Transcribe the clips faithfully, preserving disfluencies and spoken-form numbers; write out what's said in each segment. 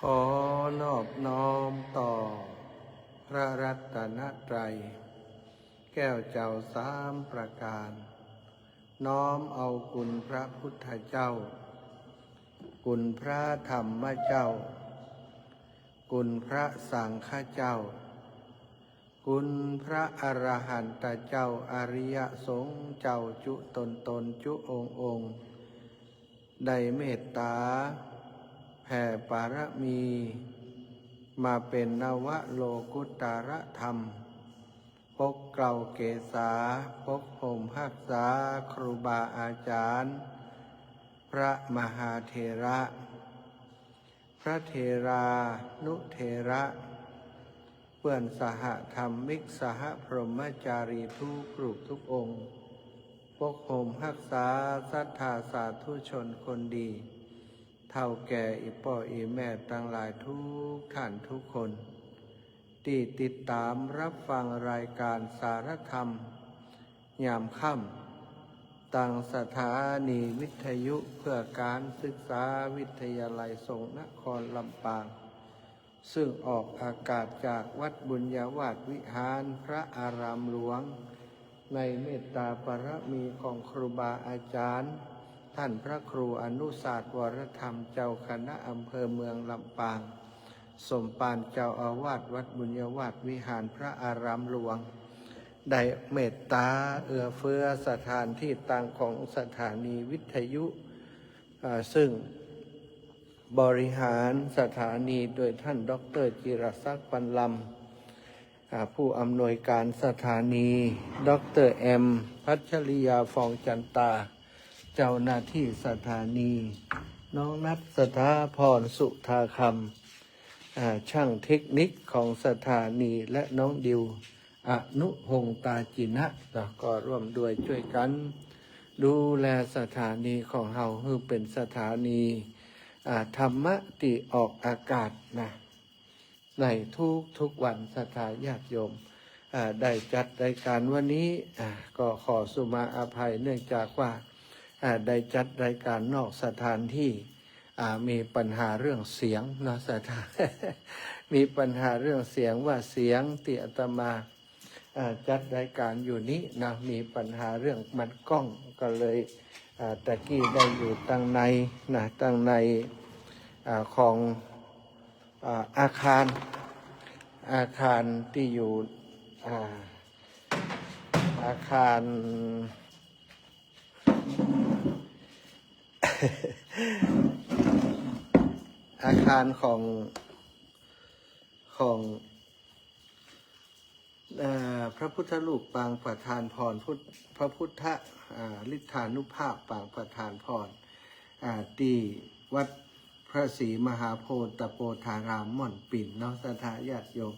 ขอนอบน้อมต่อพระรัตนตรัย แก้วเจ้าสามประการ น้อมเอาคุณพระพุทธเจ้า คุณพระธรรมเจ้า คุณพระสังฆเจ้า คุณพระอรหันตเจ้า อริยสงฆ์เจ้าจุ๊ตนตนจุ๊องค์องค์ ได้เมตตาแผ่ปารมี มาเป๋นนวโลกุตตรธรรม ปกเกล้าเกษา ปกห่มฮักษาครูบาอาจ๋ารย์ พระมหาเถระ พระเถรานุเถระ เปื้อนสหธรรมิก สหพรหมจารีทุกรูปทุกองค์ ปกห่มฮักษาศรัทธาสาธุชนคนดี เฒ่าแก่อี่ป้ออี่แม่ตังหลายทุกท่านทุกคน ตี้ติดต๋ามฮับฟังรายก๋านสารธรรม ยามค่ำ ตังสถานีวิทยุเพื่อการศึกษาวิทยาลัยสงฆ์นครลำปาง ซึ่งออกอากาศจากวัดบุญญาวาสวิหารพระอารามหลวง ในเมตตาปารมีของครูบาอาจ๋ารย์ ต้านพระครูอนุศาสตร์ วรธรรม เจ้าคณะอำเภอเมืองลำปาง สมภารเจ้าอาวาสวัดบุญญาวาสวิหารพระอารามหลวง ได้เมตตาเอื้อเฟื้อสถานที่ตั้งของสถานีวิทยุ อ่า ซึ่งบริหารสถานีโดยท่านด็อกเตอร์จิรศักดิ์ ปันลำ อ่า ผู้อำนวยการสถานี ด็อกเตอร์แอม พัชริยา ฟองจันตา เจ้าหน้าที่สถานี น้องนัท สถาพร สุธาคำ อ่า ช่างเทคนิคของสถานี และน้องดิว อนุพงษ์ ตาจินะ เนาะ ก็ร่วมด้วยช่วยกันดูแลสถานีของเฮาหื้อเป๋นสถานี อ่า ธรรมะตี้ออกอากาศนะ ในทุกๆวัน ศรัทธาญาติโยม อ่า ได้จัดรายการวันนี้ อ่า ก็ขอสุมาอภัยเนื่องจากว่า อ่า ได้จัดรายการนอกสถานที่ อ่า มีปัญหาเรื่องเสียงเนาะ ศรัทธา มีปัญหาเรื่องเสียงว่าเสียงตี้อาตมา อ่า จัดรายการอยู่นี้นะ มีปัญหาเรื่องมันก้อง ก็เลย อ่า ตะกี้ได้อยู่ตังในนะ ตังใน อ่า ของ อ่า อาคาร อาคารตี้อยู่ อ่า อาคาร อาคารของ ของ เอ่อ พระพุทธรูปปางประทานพร พุทธ พระพุทธ อ่า ฤทธานุภาพปางประทานพร อ่า ตี้วัดพระศรีมหาโพธิ์ตะโปธารามม่อนปิ่นเนาะ ศรัทธาญาติโยม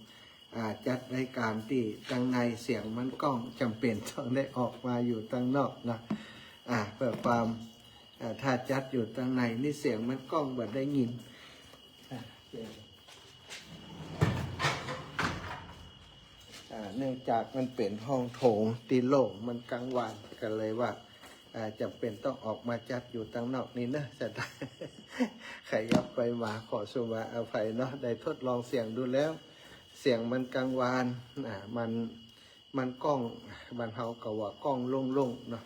อ่า จัดรายการตี้ตังในเสียงมันก้อง จ๋ำเป๋นต้องได้ออกมาอยู่ตังนอกนะ อ่า เพื่อความ อ่า ถ้าจัดอยู่ตังในนี่เสียงมันก้องบ่ได้ยิน อ่า เสียง อ่า เนื่องจากมันเป๋นห้องโถงตี้โล่ง มันกลางวัน ก็เลยว่า อ่า จ๋ำเป๋นต้องออกมาจัดอยู่ตังนอกนี้เนาะ ศรัทธา ขยับไปมา ขอสุมาอภัยเนาะ ได้ทดลองเสียงดูแล้ว เสียงมันกลางวัน อ่า มัน มันก้อง บ้านเฮาก็ว่าก้องโล่งๆเนาะ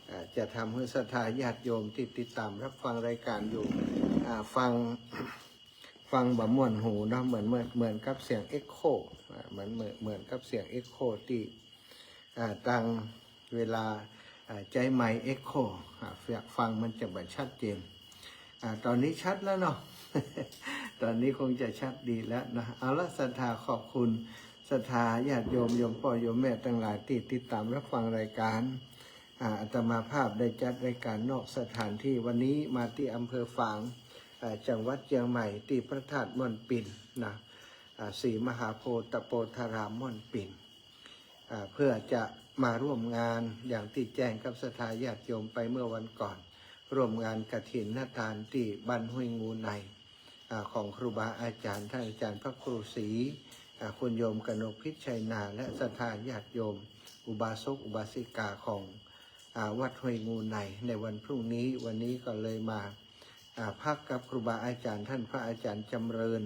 อ่า จะทำหื้อศรัทธาญาติโยมตี้ติดต๋ามฮับฟังรายการอยู่ อ่า ฟัง ฟังบ่ม่วนหูเนาะ เหมือน เหมือน เหมือนกับเสียงเอ็กโค อ่า เหมือน เหมือน เหมือนกับเสียงเอ็กโคตี้ อ่า ตังเวลา อ่า ใจ๊ไมค์เอ็กโค อ่า ฟังมันจะบ่ชัดเจน อ่า ต๋อนนี้ชัดแล้วเนาะ ต๋อนนี้คงจะชัดดีแล้วนะ เอาละ ศรัทธาขอบคุณ ศรัทธาญาติโยม โยมป้อโยมแม่ตังหลายตี้ติดต๋ามฮับฟังรายการ อ่า อาตมาภาพได้จัดรายการนอกสถานที่ วันนี้มาตี้อำเภอฝาง อ่า จังหวัดเจียงใหม่ ตี้พระธาตุม่อนปิ่นนะ อ่า ศรีมหาโพธิ์ตะโปธารามม่อนปิ่น อ่า เพื่อจะมาร่วมงานอย่างตี้แจ้งกับศรัทธาญาติโยมไปเมื่อวันก่อน ร่วมงานกฐินทานตี้บ้านห้วยงูใน อ่า ของครูบาอาจ๋ารย์ ท่านอาจ๋ารย์พระครูศรี อ่า คุณโยมกนกพิชชัยนา และศรัทธาญาติโยม อุบาสกอุบาสิกาของ อ่า วัดห้วยงูใน ในวันพรุ่งนี้ วันนี้ก็เลยมา อ่า พักกับครูบาอาจ๋ารย์ ต้านพระอาจ๋ารย์จ๋ำเริญ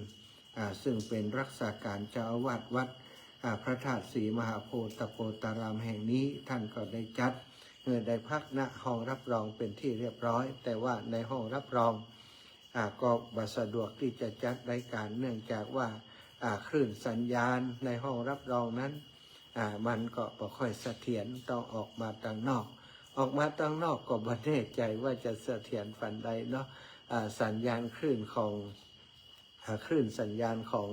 อ่า ซึ่งเป๋นรักษาก๋านเจ้าอาวาสวัด อ่า พระธาตุศรีมหาโพธิ์ตะโกตารามแห่งนี้ ต้านก็ได้จัด เอ่อ ได้พัก ณ ห้องรับรองเป๋นตี้เรียบร้อย แต่ว่าในห้องรับรอง อ่า ก็บ่สะดวกตี้จะจัดรายก๋าน เนื่องจากว่า อ่า คลื่นสัญญาณในห้องรับรองนั้น อ่า มันก็บ่ค่อยเสถียร ต้องออกมาตังนอก ออกมาตังนอกก็บ่แน่ใจ๋ว่าจะเสถียรปานใดเนาะ อ่า สัญญาณคลื่นของ อ่า คลื่นสัญญาณของ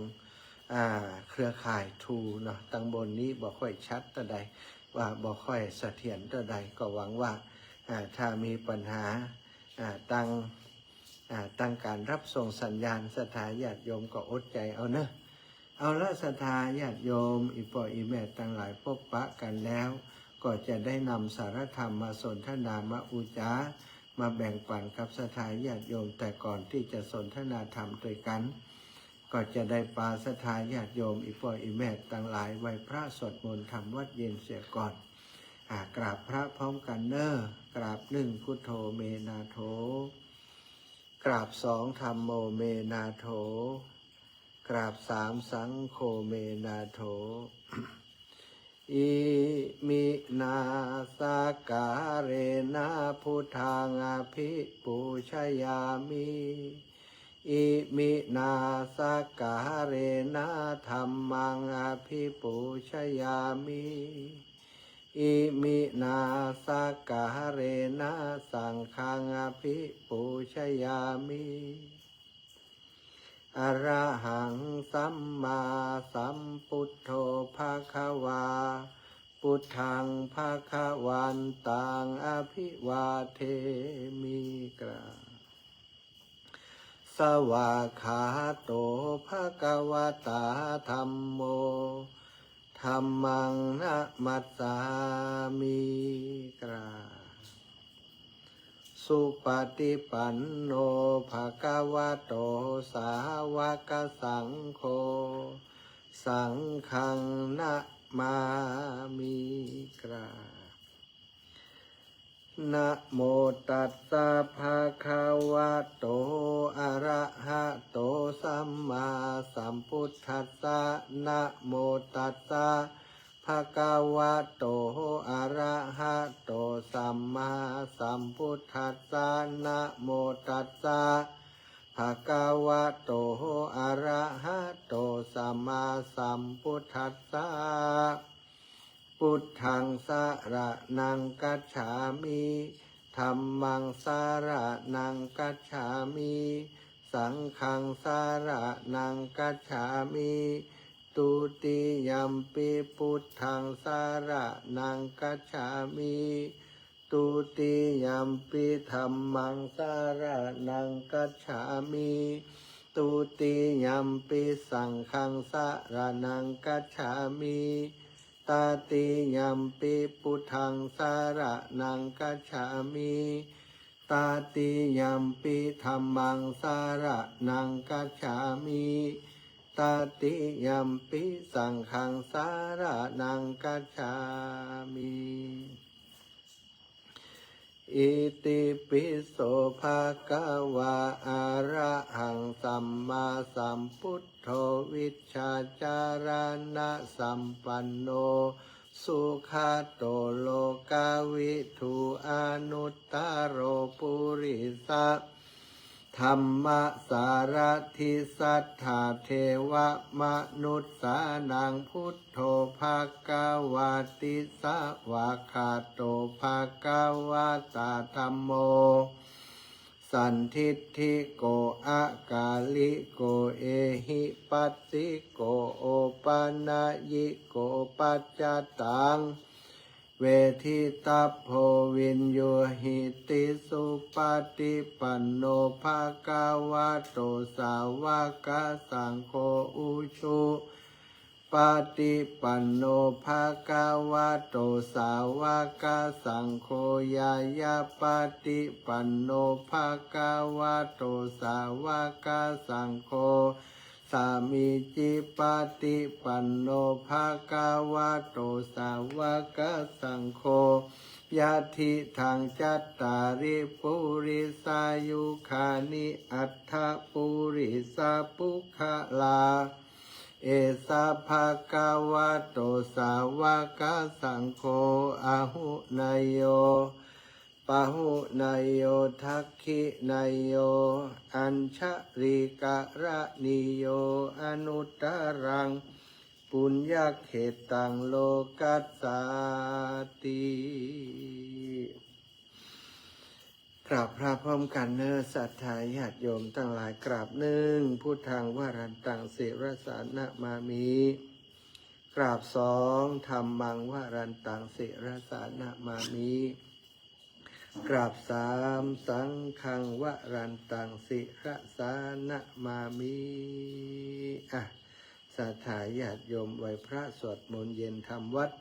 อ่า เครือข่ายทรูเนาะ ตังบนนี้บ่ค่อยชัดเต้าใด ว่าบ่ค่อยเสถียรเต้าใด ก็หวังว่า อ่า ถ้ามีปัญหา อ่า ตัง อ่า ตังก๋านรับส่งสัญญาณ ศรัทธาญาติโยมก็อดใจ๋เอาเนาะ เอาละ ศรัทธาญาติโยม อี่ป้ออี่แม่ตังหลาย ปะกั๋นแล้ว ก็จะได้นำสารธรรมมาสนทนา มาอู้จ๋า มาแบ่งปั๋นกับศรัทธาญาติโยม แต่ก่อนตี้จะสนทนาธรรมตวยกั๋น ก็จะได้ปาศรัทธาญาติโยม อี่ป้ออี่แม่ตังหลาย ไหว้พระสวดมนต์ทำวัตรเย็นเสียก่อน อ่า กราบพระพร้อมกั๋นเนาะ กราบหนึ่ง พุทโธ เม นาโถ กราบสอง ธัมโม เม นาโถ กราบสาม สังโฆ เม นาโถ อิมินา สักการะนะ พุทธัง อภิปูชยามิ อิมินา สักการะนะ ธัมมัง อภิปูชยามิ อิมินา สักการะนะ สังฆัง อภิปูชยามิ อะระหัง สัมมาสัมพุทโธ ภะคะวา พุทธัง ภะคะวันตัง อะภิวาเทมิ กราบ สวากขาโต ภะคะวะตา ธัมโม ธัมมัง นะมัสสามิ กราบ สุปะฏิปันโน ภะคะวะโต สาวะกะสังโฆ สังฆัง นะมามิ กราบ นะโมตัสสะ ภะคะวะโต อะระหะโต สัมมาสัมพุทธัสสะ นะโมตัสสะ ภะคะวะโต อะระหะโต สัมมาสัมพุทธัสสะ นะโมตัสสะ ภะคะวะโต อะระหะโต สัมมาสัมพุทธัสสะ พุทธัง สะระณัง กัจฉามิ ธัมมัง สะระณัง กัจฉามิ สังฆัง สะระณัง กัจฉามิ ทุติยัมปิ พุทธัง สะระณัง กัจฉามิ ทุติยัมปิ ธัมมัง สะระณัง กัจฉามิ ทุติยัมปิ สังฆัง สะระณัง กัจฉามิ ตติยัมปิ พุทธัง สะระณัง กัจฉามิ ตติยัมปิ ธัมมัง สะระณัง กัจฉามิ ตติยัมปิ สังฆัง สะระณัง กัจฉามิ อิติปิโส ภะคะวา อะระหัง สัมมาสัมพุทโธ วิชชาจารณะสัมปันโน สุขะโต โลกะวิทู อนุตตะโร ปุริสะ ธัมมะสารถิ สัตถาเทวะมนุสสานัง พุทโธ ภะคะวาติ สวากขาโต ภะคะวะตา ธัมโม สันทิฏฐิโก อะกาลิโก เอหิปัสสิโก โอปะนะยิโก ปัจจตัง เวทิตัพโพ วินยูหิติ สุปะฏิปันโน ภะคะวะโต สาวะกะสังโฆ อุชุปะฏิปันโน ภะคะวะโต สาวะกะสังโฆ ญาณะปะฏิปันโน ภะคะวะโต สาวะกะสังโฆ สามีจิปะฏิปันโน ภะคะวะโต สาวะกะสังโฆ ยะถิทัง จัตตาริ ปุริสายุคานิ อัตถะ ปุริสะปุคคลา เอสะ ภะคะวะโต สาวะกะสังโฆ อาหุเนยโย ปาหุเนยโย ทักขิเนยโย อัญชลีกะรณีโย อนุตตรัง ปุญญะเขตัง โลกัสสาติ กราบพระพร้อมกั๋นเน่อ ศรัทธาญาติโยมตังหลาย กราบนึ่ง พุทธัง วรันตัง ศิรสา นะมามิ กราบสอง ธัมมัง วรันตัง ศิรสา นะมามิ กราบสาม สังฆัง วรันตัง ศิรสา นะมามิ อ่ะ ศรัทธาญาติโยมไหว้พระสวดมนต์เย็นทำวัตร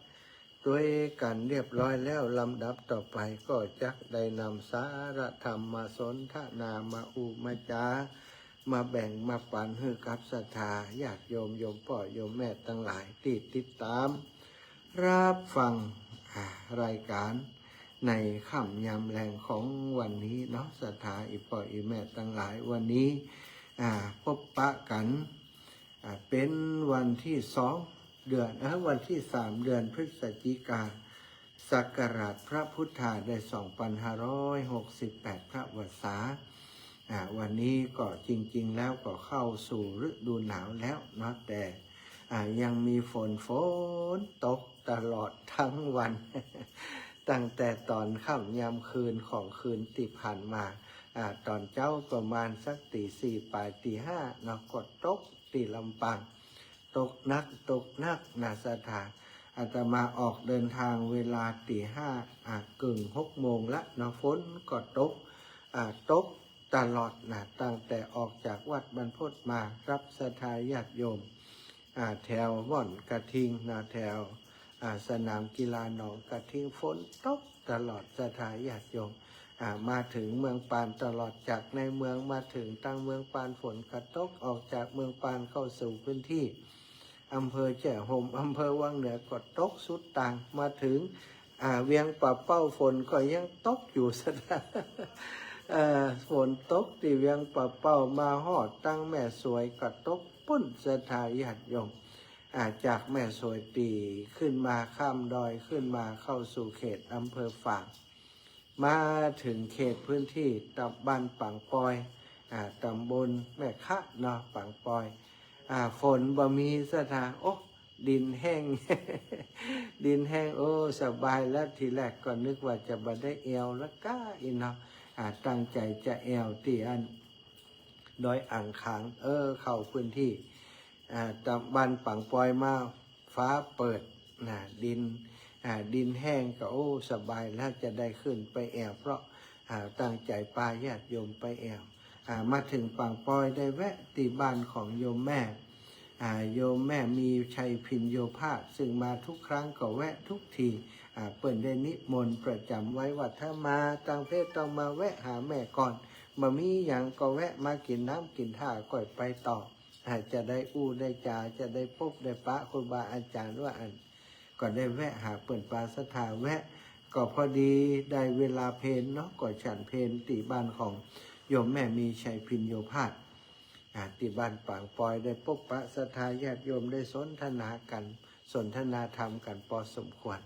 ตวยกั๋นเรียบร้อยแล้ว ลำดับต่อไปก็จักได้นำสาระธรรมมาสนทนา มาอู้มาจ๋า มาแบ่งมาปันหื้อกับศรัทธาญาติโยม โยมป้อโยมแม่ตังหลายตี้ติดตาม รับฟัง อ่า รายก๋านในค่ำยามแลงของวันนี้เนาะ ศรัทธาอี่ป้ออี่แม่ตังหลาย วันนี้ อ่า พบปะกั๋น อ่า เป๋นวันตี้สอง เดือน เอ่อ วันตี้สาม เดือนพฤศจิกา ศักราชพระพุทธาได้สองปันห้าร้อยหกสิบแปด พระวรรษา อ่า วันนี้ก็จริงๆ แล้วก็เข้าสู่ฤดูหนาวแล้วเนาะ แต่ อ่า ยังมีฝน ฝนตกตลอดทั้งวัน ตั้งแต่ต๋อนค่ำยามคืนของคืนตี้ผ่านมา อ่า ต๋อนเจ๊าประมาณสักตี๋สี่ป๋าย ตี๋ห้าเนาะ ก็ตกตี้ลำปาง ตกหนัก ตกหนักนะศรัทธา อาตมาออกเดินทางเวลาตี๋ห้า อ่ะ กึ่งหกโมงละเนาะ ฝนก็ตก อ่ะ ตกตลอดนะ ตั้งแต่ออกจากวัดบรรพตมา ครับศรัทธาญาติโยม อ่ะ แถวบ่อนกระทิงนะ แถว อ่ะ สนามกีฬาหนองกระทิง ฝนตกตลอดศรัทธาญาติโยม อ่ะ มาเถิงเมืองปาน ตลอดจากในเมืองมาเถิงตังเมืองปาน ฝนก็ตก ออกจากเมืองปานเข้าสู่พื้นตี้ อำเภอแจ้ห่ม อำเภอวังเหนือก็ตกสุดตาง มาเถิง อ่า เวียงป่าเป้าฝนก็ยังตกอยู่ศรัทธา เอ่อ ฝนตกตี้เวียงป่าเป้า มาฮอดตังแม่สวยก็ตกปู๊นศรัทธาญาติโยม อ่า จากแม่สวยตี้ขึ้นมาข้ามดอยขึ้นมาเข้าสู่เขตอำเภอฝาง มาเถิงเขตพื้นตี้ตำ บ้านปางปอย อ่า ตำบลแม่คะเนาะ ปางปอย อ่า ฝนบ่มีศรัทธา โอ้ ดินแห้ง ดินแห้ง โอ้ สบายแล้ว ทีแรกก็นึกว่าจะบ่ได้แอ่วละก้าอี้เนาะ อ่า ตั้งใจ๋จะแอ่วตี้อันดอยอ่างขาง เออ เข้าพื้นตี้ อ่า ตำ บ้านปางปอยมา ฟ้าเปิดนะ ดิน อ่า ดินแห้งก็ โอ้ สบายแล้ว จะได้ขึ้นไปแอ่ว เพราะ อ่า ตั้งใจ๋ปาญาติโยมไปแอ่ว อ่า มาเถิงปางปอยได้แวะตี้บ้านของโยมแม่ อ่า โยมแม่มีชัยพิญโญภาส ซึ่งมาทุกครั้งก็แวะทุกที อ่า เปิ้นได้นิมนต์ประจ๋ำไว้ว่า ถ้ามาตางเพชรต้องมาแวะหาแม่ก่อน บ่มีหยังก็แวะมากิ๋นน้ำกิ๋นท่าก่อยไปต่อ อ่า จะได้อู้ได้จ๋า จะได้ปบได้ปะครูบาอาจ๋ารย์ว่าอั้น ก็ได้แวะหาเปิ้นปาศรัทธา แวะ ก็พอดีได้เวลาเพลเนาะ ก็ฉันเพลตี้บ้านของโยมแม่มีชัยพิญโญภาส อ่า ตี้บ้านปางปอย ได้ปบปะศรัทธาญาติโยม ได้สนทนากั๋น สนทนาธรรมกั๋นปอสมควร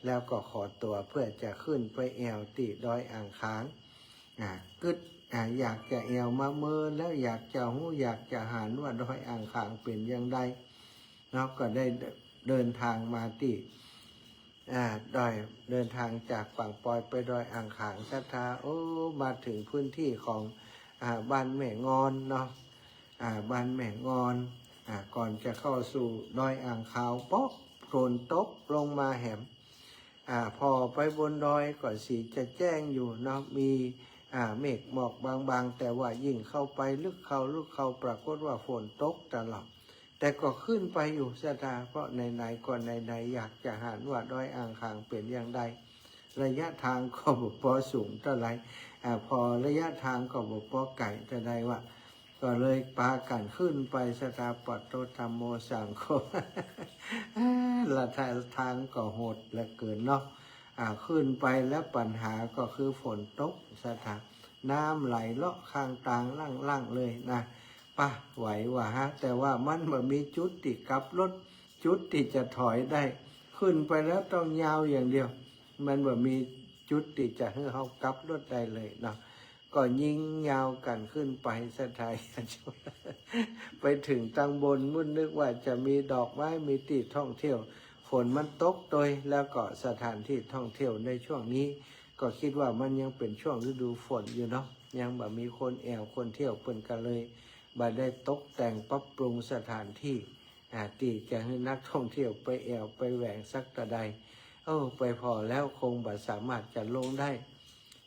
แล้วก็ขอตั๋วเปื้อจะขึ้นไปแอ่วตี้ดอยอ่างขาง อ่า กึ๊ด อ่า อยากจะแอ่วมาเมินแล้ว อยากจะฮู้ อยากจะหันว่าดอยอ่างขางเป๋นอย่างใดเนาะ ก็ได้เดินทางมาตี้ อ่า ดอย เดินทางจากปางปอยไปดอยอ่างขางศรัทธา โอ้ มาเถิงพื้นตี้ของ อ่า บ้านแม่งอนเนาะ อ่า บ้านแม่งอน อ่า ก่อนจะเข้าสู่ดอยอ่างขาง ป๊อก ฝนตกลงมาแหม อ่า ผ่อไปบนดอยก็สีจะแจ้งอยู่เนาะ มี อ่า เมฆหมอกบางๆ แต่ว่ายิ่งเข้าไปลึกเข้าลึกเข้า ปรากฏว่าฝนตกตลอด แต่ก็ขึ้นไปอยู่ศรัทธา เพราะไหนๆ ก็ไหนๆ อยากจะหันว่าดอยอ่างขางเป๋นอย่างใด ระยะทางก็บ่ปอสูงเต้าใด อ่า พอระยะทางก็บ่ปอไก๋เต้าใดว่า ก็เลยปากั๋นขึ้นไปศรัทธา ปัตโตธัมโมสังโฆ ละทางก็โหดเหลือเกินเนาะ อ่า ขึ้นไปแล้วปัญหาก็คือฝนตกศรัทธา น้ำไหลเลาะข้างตางล่างๆ เลยนะ ปะ ไหวว่าฮะ แต่ว่ามันบ่มีจุดตี้กลับรถ จุดตี้จะถอยได้ ขึ้นไปแล้วต้องยาวอย่างเดียว มันบ่มีจุดตี้จะหื้อเฮากลับรถได้เลยเนาะ ก็ยิ่งยาวกั๋นขึ้นไปศรัทธาญาติโยม ไปเถิงตังบน มุ่นนึกว่าจะมีดอกไม้ มีตี้ท่องเที่ยว ฝนมันตกโตย แล้วก็สถานที่ท่องเที่ยวในช่วงนี้ ก็กึ๊ดว่ามันยังเป๋นช่วงฤดูฝนอยู่เนาะ ยังบ่มีคนแอ่วคนเที่ยว เปิ้นก็เลยบ่ได้ตกแต่งปรับปรุงสถานที่ อ่า ตี้จะหื้อนักท่องเที่ยวไปแอ่วไปแหว่งสักเต้าใด โอ้ ไปผ่อแล้วคงบ่สามารถจะลงได้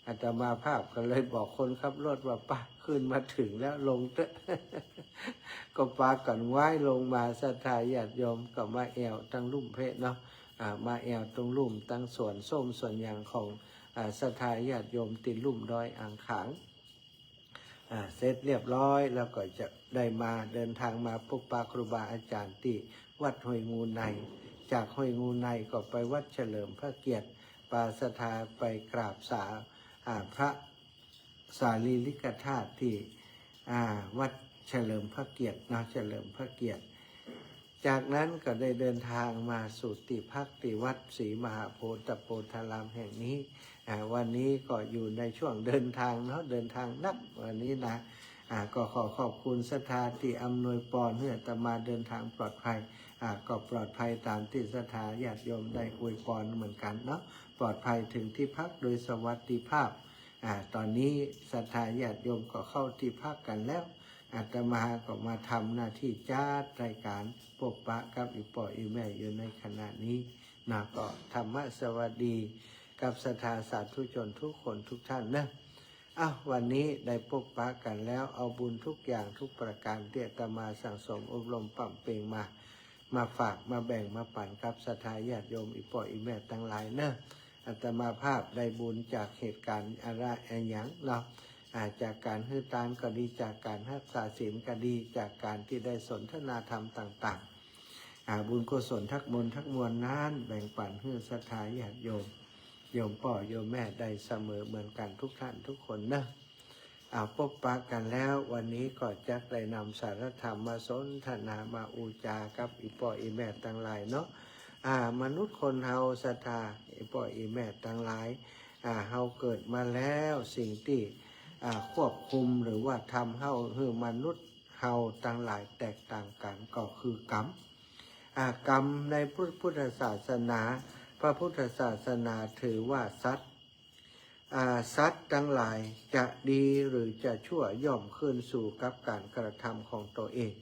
อาตมาภาพก็เลยบอกคนขับรถว่า ปะ ขึ้นมาเถิงแล้วลงเต๊อะ ก็ปากั๋นไหว้ลงมาศรัทธาญาติโยม ก็มาแอ่วตังลุ่มเพะเนาะ อ่า มาแอ่วตรงลุ่มตังสวนส้มสวนหยางของ อ่า ศรัทธาญาติโยมตี้ลุ่มดอยอ่างขาง อ่า เสร็จเรียบร้อยแล้วก็จะได้มาเดินทางมาพบปะครูบาอาจารย์ตี้วัดห้วยงูใน จากห้วยงูในก็ไปวัดเฉลิมพระเกียรติ ปาศรัทธาไปกราบสา อ่า พระสารีริกธาตุตี้ อ่า วัดเฉลิมพระเกียรติเนาะ เฉลิมพระเกียรติ จากนั้นก็ได้เดินทางมาสู่ตี้พักตี้วัดศรีมหาโพธิ์ตโพธารามแห่งนี้ อ่า วันนี้ก็อยู่ในช่วงเดินทางเนาะ เดินทางนักวันนี้นะ อ่า ก็ขอขอบคุณศรัทธาตี้อำนวยปอนหื้ออาตมาเดินทางปลอดภัย อ่า ก็ปลอดภัยต๋ามตี้ศรัทธาญาติโยมได้อวยปอนเหมือนกั๋นเนาะ ปลอดภัยเถิงตี้พักโดยสวัสดิภาพ อ่า ต๋อนนี้ศรัทธาญาติโยมก็เข้าตี้พักกั๋นแล้ว อาตมาก็มาทำหน้าตี้จัดรายก๋านปบปะกับอี่ป้ออี่แม่อยู่ในขณะนี้นะ ก็ธรรมสวัสดีกับศรัทธาสาธุชนกู้คนกู้ต้านเนาะ อ้าว วันนี้ได้ปบปะกั๋นแล้ว เอาบุญกู้อย่างกู้ประก๋านตี้อาตมาสั่งสมอบรมบำเพ็ญมา มาฝากมาแบ่งมาปั๋นกับศรัทธาญาติโยมอี่ป้ออี่แม่ตังหลายเนาะ อาตมาภาพได้บุญจากเหตุก๋ารณ์อะหยังเนาะ อ่า จากก๋านหื้อตานก็ดี จากก๋านฮักษาศีลก็ดี จากก๋านตี้ได้สนทนาธรรมต่างๆ อ่า บุญกุศลตังหมดตังมวลนั้นแบ่งปั๋นหื้อศรัทธาญาติโยม โยมป้อโยมแม่ได้เสมอเหมือนกั๋นกู้ต้านกู้คนเนาะ อ่า ปบปะกั๋นแล้ว วันนี้ก็จักได้นำสารธรรมมาสนทนามาอู้จากับอี่ป้ออี่แม่ตังหลายเนาะ อ่า มนุษย์คนเฮาศรัทธาอี่ป้ออี่แม่ตังหลาย อ่า เฮาเกิดมาแล้วสิ่งตี้ อ่า ควบคุมหรือว่าทำเฮาหื้อมนุษย์เฮาตังหลายแตกต่างกั๋นก็คือกรรม อ่า กรรมในพุทธ พุทธศาสนา พระพุทธศาสนาถือว่าสัตว์ อ่า สัตว์ตังหลายจะดีหรือจะชั่วย่อมขึ้นสู่กับก๋านกระทำของตัวเอง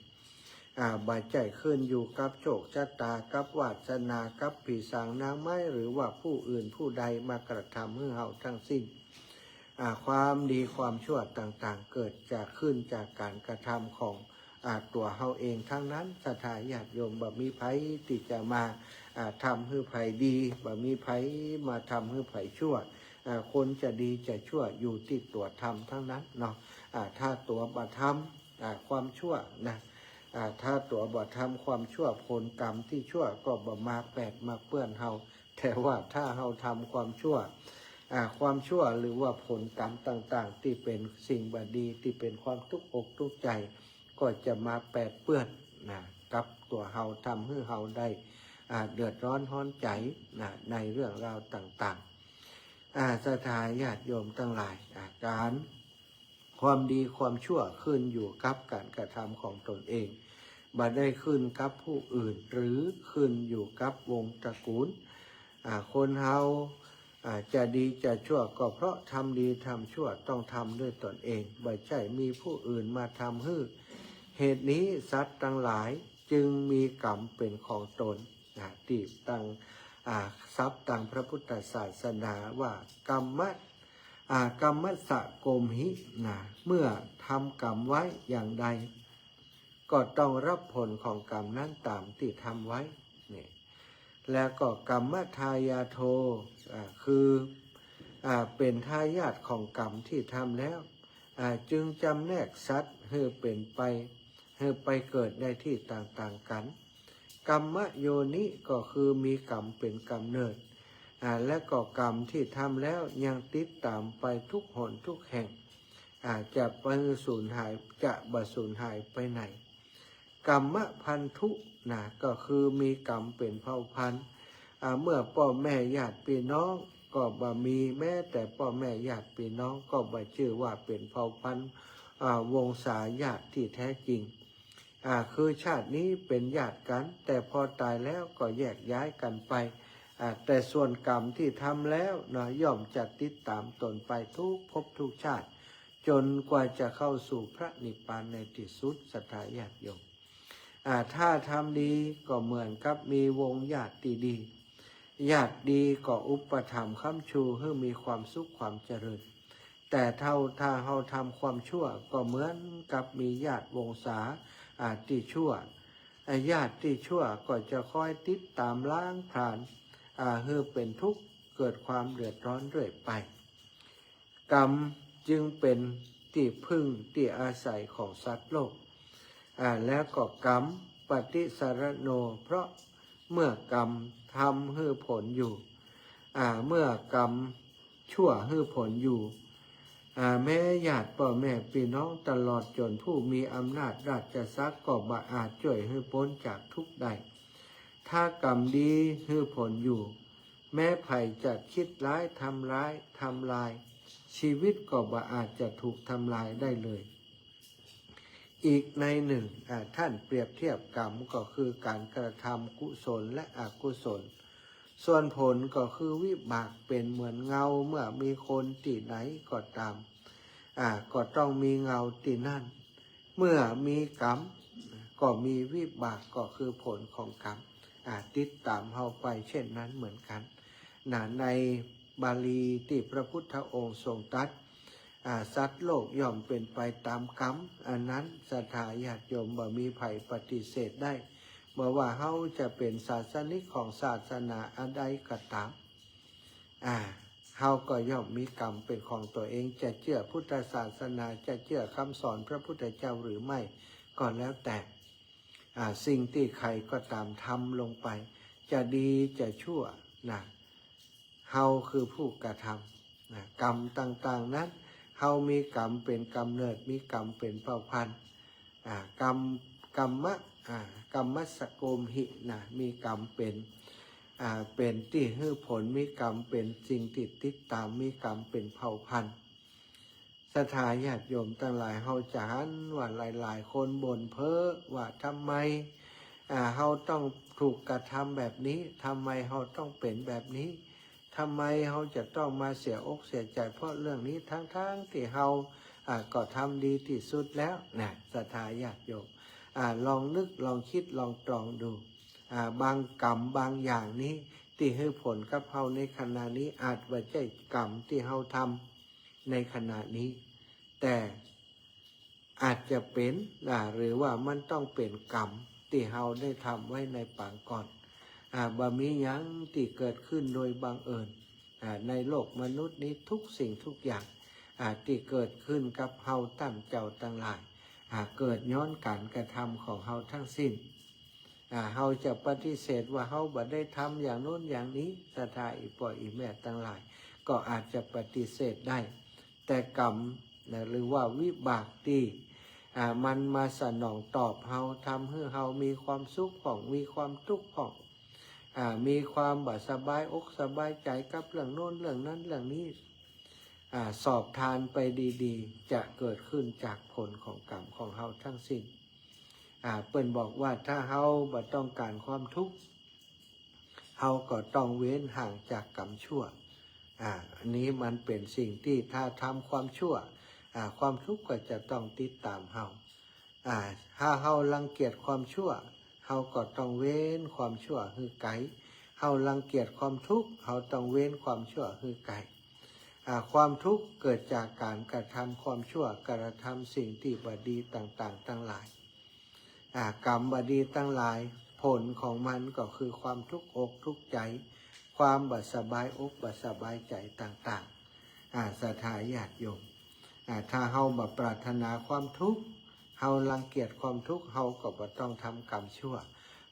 อ่า บ่ใจ้ขึ้นอยู่กับโชคชะตา กับวาสนา กับผีสางนางไม้ หรือว่าผู้อื่นผู้ใดมากระทำหื้อเฮาทั้งสิ้น อ่า ความดีความชั่วต่างๆ เกิดจาก ขึ้นจากก๋านกระทำของ อ่า ตั๋วเฮาเองตังนั้น ศรัทธาญาติโยม บ่มีใผตี้จะมา อ่า ทำหื้อใผดี บ่มีใผมาทำหื้อใผชั่ว อ่า คนจะดีจะชั่วอยู่ตี้ตั๋วทำตังนั้นเนาะ อ่า ถ้าตั๋วบ่ทำ อ่า ความชั่วนะ อ่า ถ้าตั๋วบ่ทำความชั่ว ผลกรรมตี้ชั่วก็บ่มาแปดมาเปื้อนเฮา แต่ว่าถ้าเฮาทำความชั่ว อ่า ความชั่วหรือว่าผลกรรมต่างๆ ตี้เป๋นสิ่งบ่ดี ตี้เป๋นความตุ๊กอกตุ๊กใจ๋ ก็จะมาแปดเปื้อนนะ กับตั๋วเฮา ทำหื้อเฮาได้ อ่า เดือดร้อนฮ้อนใจ๋นะ ในเรื่องราวต่างๆ อ่า ศรัทธาญาติโยมตังหลาย อ่า ก๋าน ความดีความชั่วขึ้นอยู่กับก๋านกระทำของตนเอง บ่ได้ขึ้นกับผู้อื่น หรือขึ้นอยู่กับวงศ์ตระกูล อ่า คนเฮา อ่า จะดีจะชั่วก็เพราะทำดีทำชั่วต้องทำด้วยตนเอง บ่ใจ้มีผู้อื่นมาทำหื้อ เหตุนี้สัตว์ตังหลายจึงมีกรรมเป๋นของตน อ่า ตี้ตัง อ่า ศัพท์ตังพระพุทธศาสนาว่า กรรมะ อ่า กรรมัสสะโกมหิ นะ เมื่อทำกรรมไว้อย่างใด ก็ต้องรับผลของกรรมนั้นต๋ามตี้ทำไว้ นี่ แล้วก็กรรมะทายาโท อ่า คือ อ่า เป๋นทายาทของกรรมตี้ทำแล้ว อ่า จึงจำแนกสัตว์หื้อเป๋นไป หื้อไปเกิดในตี้ต่างๆ กั๋น กรรมะโยนิ ก็คือมีกรรมเป๋นก๋ำเนิด อ่า และก็กรรมตี้ทำแล้วยังติดต๋ามไปกู้หนกู้แห่ง อ่า จะบ่สูญหาย จะบ่สูญหายไปไหน กรรมพันธุนะ ก็คือมีกรรมเป๋นเผ่าพันธุ์ อ่า เมื่อป้อแม่ญาติปี้น้องก็บ่มี แม้แต่ป้อแม่ญาติปี้น้องก็บ่จื้อว่าเป๋นเผ่าพันธุ์ อ่า วงศาญาติตี้แท้จริง อ่า คือชาตินี้เป๋นญาติกั๋น แต่พอต๋ายแล้วก็แยกย้ายกั๋นไป อ่า แต่ส่วนกรรมตี้ทำแล้วเนาะ ย่อมจะติดต๋ามตนไปกู้ภพกู้ชาติ จ๋นกว่าจะเข้าสู่พระนิพพานในตี้สุด ศรัทธาญาติโยม อ่า ถ้าทำดีก็เหมือนกับมีวงญาติตี้ดี ญาติดีก็อุปถัมภ์ค้ำชูหื้อมีความสุขความเจริญ แต่เท่า ถ้าเฮาทำความชั่วก็เหมือนกับมีญาติวงศา อ่า ตี้ชั่ว อ่า ญาติตี้ชั่วก็จะคอยติดต๋ามล้างผลาญ อ่า หื้อเป๋นทุกข์เกิดความเดือดร้อนเรื่อยไป กรรมจึงเป๋นตี้พึ่งตี้อาศัยของสัตว์โลก อ่า แล้วก็กรรมปฏิสรโณ เพราะเมื่อกรรมทำหื้อผลอยู่ อ่า เมื่อกรรมชั่วหื้อผลอยู่ อ่า แม้ญาติป้อแม่ปี้น้องตลอดจ๋นผู้มีอำนาจราชศักดิ์ก็บ่อาจจ้วยหื้อป๊นจากทุกข์ได้ ถ้ากรรมดีหื้อผลอยู่ แม้ใผจะคิดร้ายทำร้าย ทำลาย ชีวิตก็บ่อาจจะถูกทำลายได้เลย อีกในหนึ่ง อ่า ท่านเปรียบเทียบกรรมก็คือการกระทำกุศลและอกุศล ส่วนผลก็คือวิบากเป๋นเหมือนเงา เมื่อมีคนตี้ไหนก็ต๋าม อ่า ก็ต้องมีเงาตี้นั่น เมื่อมีกรรมก็มีวิบาก ก็คือผลของกรรม อ่า ติดต๋ามเฮาไปเช่นนั้นเหมือนกั๋น นะ ในบาลีตี้พระพุทธองค์ทรงตรัส อ่า สัตว์โลกย่อมเป๋นไปต๋ามกรรม อันนั้นศรัทธาญาติโยมบ่มีใผปฏิเสธได้ บ่ว่าเฮาจะเป๋นศาสนิกของศาสนาอันใดก็ต๋าม อ่า เฮาก็ย่อมมีกรรมเป๋นของตั๋วเอง จะเจื้อพุทธศาสนา จะเจื้อคำสอนพระพุทธเจ้าหรือไม่ก็แล้วแต่ อ่า สิ่งตี้ใผก็ต๋ามทำลงไป จะดีจะชั่วนะ เฮาคือผู้กระทำนะ กรรมต่างๆ นั้น เฮามีกรรมเป๋นกำเนิด มีกรรมเป๋นเผ่าพันธุ์ อ่า กรรม กรรมะ อ่า กรรมัสสะโกมหินะ มีกรรมเป๋น อ่า เป๋นตี้หื้อผล มีกรรมเป๋นสิ่งตี้ติดต๋าม มีกรรมเป๋นเผ่าพันธุ์ ศรัทธาญาติโยมตังหลาย เฮาจะหันว่าหลายๆ คนบ่นเพ้อว่าทำไม อ่า เฮาต้องถูกกระทำแบบนี้ ทำไมเฮาต้องเป๋นแบบนี้ ทำไมเฮาจะต้องมาเสียอกเสียใจ๋เพราะเรื่องนี้ ทั้งๆ ตี้เฮา อ่า ก็ทำดีตี้สุดแล้วนะ ศรัทธาญาติโยม อ่า ลองนึก ลองกึ๊ด ลองตรองดู อ่า บางกรรมบางอย่างนี้ ตี้หื้อผลกับเฮาในขณะนี้ อาจบ่ใจ้กรรมตี้เฮาทำในขณะนี้ แต่ อาจจะเป๋น อ่า หรือว่ามันต้องเป๋นกรรมตี้เฮาได้ทำไว้ในปางก่อน อ่า บ่มีหยังตี้เกิดขึ้นโดยบังเอิญ อ่า ในโลกมนุษย์นี้ทุกสิ่งทุกอย่าง อ่า ตี้เกิดขึ้นกับเฮาต้านเจ้าตังหลาย อ่า เกิดย้อนก๋านกระทำของเฮาทั้งสิ้น อ่า เฮาจะปฏิเสธว่าเฮาบ่ได้ทำอย่างโน้นอย่างนี้ ศรัทธาอี่ป้ออี่แม่ตังหลาย ก็อาจจะปฏิเสธได้ แต่กรรมนะ หรือว่าวิบากตี้ อ่า มันมาสนองตอบเฮา ทำหื้อเฮามีความสุขพ่อง มีความทุกข์พ่อง อ่า มีความบ่สบายอกสบายใจ๋กับเรื่องโน้นเรื่องนั้นเรื่องนี้ อ่า สอบทานไปดีๆ จะเกิดขึ้นจากผลของกรรมของเฮาทั้งสิ้น อ่า เปิ้นบอกว่าถ้าเฮาบ่ต้องก๋านความทุกข์ เฮาก็ต้องเว้นห่างจากกรรมชั่ว อ่า อันนี้มันเป๋นสิ่งตี้ถ้าทำความชั่ว อ่า ความทุกข์ก็จะต้องติดต๋ามเฮา อ่า ถ้าเฮารังเกียจความชั่ว เฮาก็ต้องเว้นความชั่วหื้อไก๋ เฮารังเกียจความทุกข์ เฮาต้องเว้นความชั่วหื้อไก๋ อ่า ความทุกข์เกิดจากก๋านกระทำความชั่ว กระทำสิ่งตี้บ่ดีต่างๆ ตังหลาย อ่า กรรมบ่ดีตังหลาย ผลของมันก็คือความทุกข์อกทุกข์ใจ๋ ความบ่สบายอกบ่สบายใจ๋ต่างๆ อ่า ศรัทธาญาติโยม อ่า ถ้าเฮาบ่ปรารถนาความทุกข์ เฮารังเกียจความทุกข์ เฮาก็บ่ต้องทำกรรมชั่ว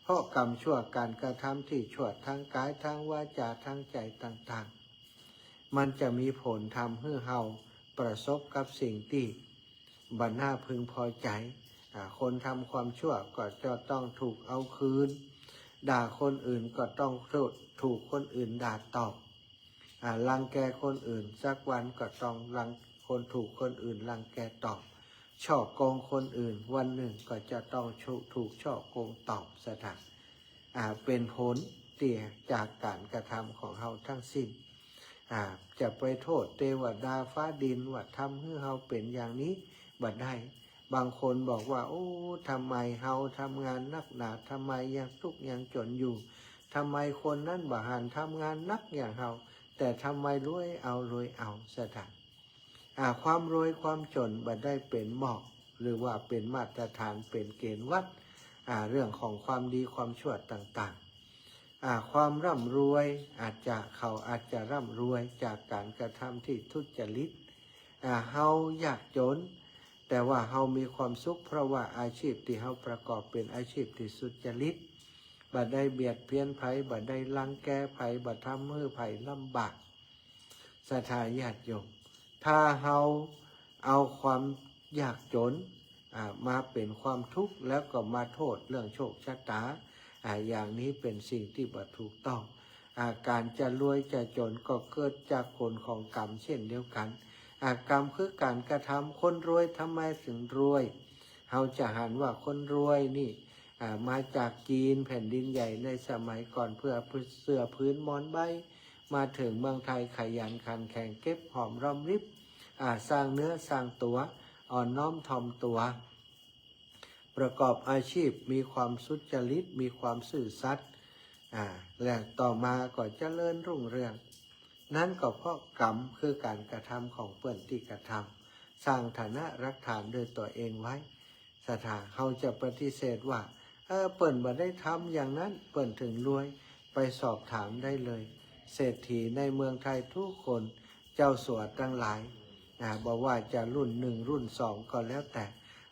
เพราะกรรมชั่วก๋านกระทำตี้ชั่วตางก๋ายตางวาจ๋าตางใจ๋ต่างๆ มันจะมีผลทำหื้อเฮาประสบกับสิ่งตี้บ่น่าพึงพอใจ๋ อ่า คนทำความชั่วก็จะต้องถูกเอาคืน ด่าคนอื่นก็ต้องถูก ถูกคนอื่นด่าตอบ อ่า รังแกคนอื่นสักวันก็ต้องรัง คน ถูกคนอื่นรังแกตอบ ฉ้อโกงคนอื่นวันนึ่งก็จะต้องถูก ถูกฉ้อโกงตอบสถาน อ่า เป๋นผลตี้จากก๋านกระทำของเฮาตึงสิ้น อ่า จะไปโต้ษเตวดาฟ้าดินว่าทำหื้อเฮาเป๋นอย่างนี้บ่ได้ บางคนบอกว่า โอ้ ทำไมเฮาทำงานนักหนา ทำไมยังตุ๊กข์ยังจ๋นอยู่ ทำไมคนนั้นบ่หันทำงานหนักอย่างเฮา แต่ทำไมรวยเอารวยเอาสถาน อ่า ความรวยความจ๋นบ่ได้เป๋นหมอก หรือว่าเป๋นมาตรฐาน เป๋นเกณฑ์วัด อ่า เรื่องของความดีความชั่วต่างๆ อ่า ความร่ำรวยอาจจะ เขาอาจจะร่ำรวยจากก๋านกระทำตี้ทุจริต อ่า เฮายากจ๋น แต่ว่าเฮามีความสุข เพราะว่าอาชีพตี้เฮาประกอบเป๋นอาชีพตี้สุจริต บ่ได้เบียดเบียนใผ บ่ได้รังแกใผ บ่ทำหื้อใผลำบาก ศรัทธาญาติโยม ถ้าเฮาเอาความยากจ๋น อ่า มาเป๋นความทุกข์ แล้วก็มาโต้ษเรื่องโชคชะตา อ่า อย่างนี้เป๋นสิ่งตี้บ่ถูกต้อง อ่า ก๋านจะรวยจะจ๋นก็เกิดจากผลของกรรมเช่นเดียวกั๋น อ่า กรรมคือก๋านกระทำ คนรวยทำไมถึงรวย เฮาจะหันว่าคนรวยนี่ อ่า มาจากจีนแผ่นดินใหญ่ในสมัยก่อน เปื้อเสื้อผืนหมอนใบ มาเถิงเมืองไทยขยันขันแข็งเก็บหอมรอมริบ อ่า สร้างเนื้อสร้างตั๋ว อ่อนน้อมถ่อมตั๋ว ประกอบอาชีพมีความสุจริต มีความซื่อสัตย์ อ่า และต่อมาก็เจริญรุ่งเรือง นั้นก็เพราะกรรมคือก๋านกระทำของเปิ้นตี้กระทำ สร้างฐานะรากฐานโดยตั๋วเองไว้ ศรัทธา เฮาจะปฏิเสธว่า เออ เปิ้นบ่ได้ทำอย่างนั้น เปิ้นถึงรวย ไปสอบถามได้เลย เศรษฐีในเมืองไทยทุกคน เจ้าสัวตังหลาย อ่า บ่ว่าจะรุ่นหนึ่งรุ่นสองก็แล้วแต่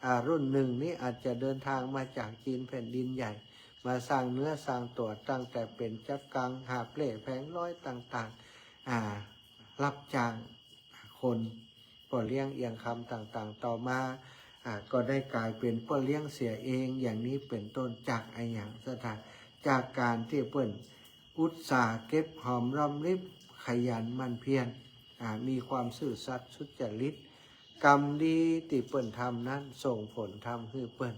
อ่า รุ่นหนึ่งนี้อาจจะเดินทางมาจากจีนแผ่นดินใหญ่ มาสร้างเนื้อสร้างตั๋วตั้งแต่เป๋นจั๊กกัง หาบเล่แผงลอยต่างๆ อ่า รับจ้างคน ป้อเลี้ยงเอี่ยงคำต่างๆ ต่อมา อ่า ก็ได้ก๋ายเป๋นป้อเลี้ยงเสียเอง อย่างนี้เป๋นต้น จากอะหยัง ศรัทธา จากก๋านตี้เปิ้นอุตส่าห์เก็บหอมรอมริบ ขยันหมั่นเพียร อ่า มีความซื่อสัตย์สุจริต กรรมดีตี้เปิ้นทำนั้นส่งผลทำหื้อเปิ้น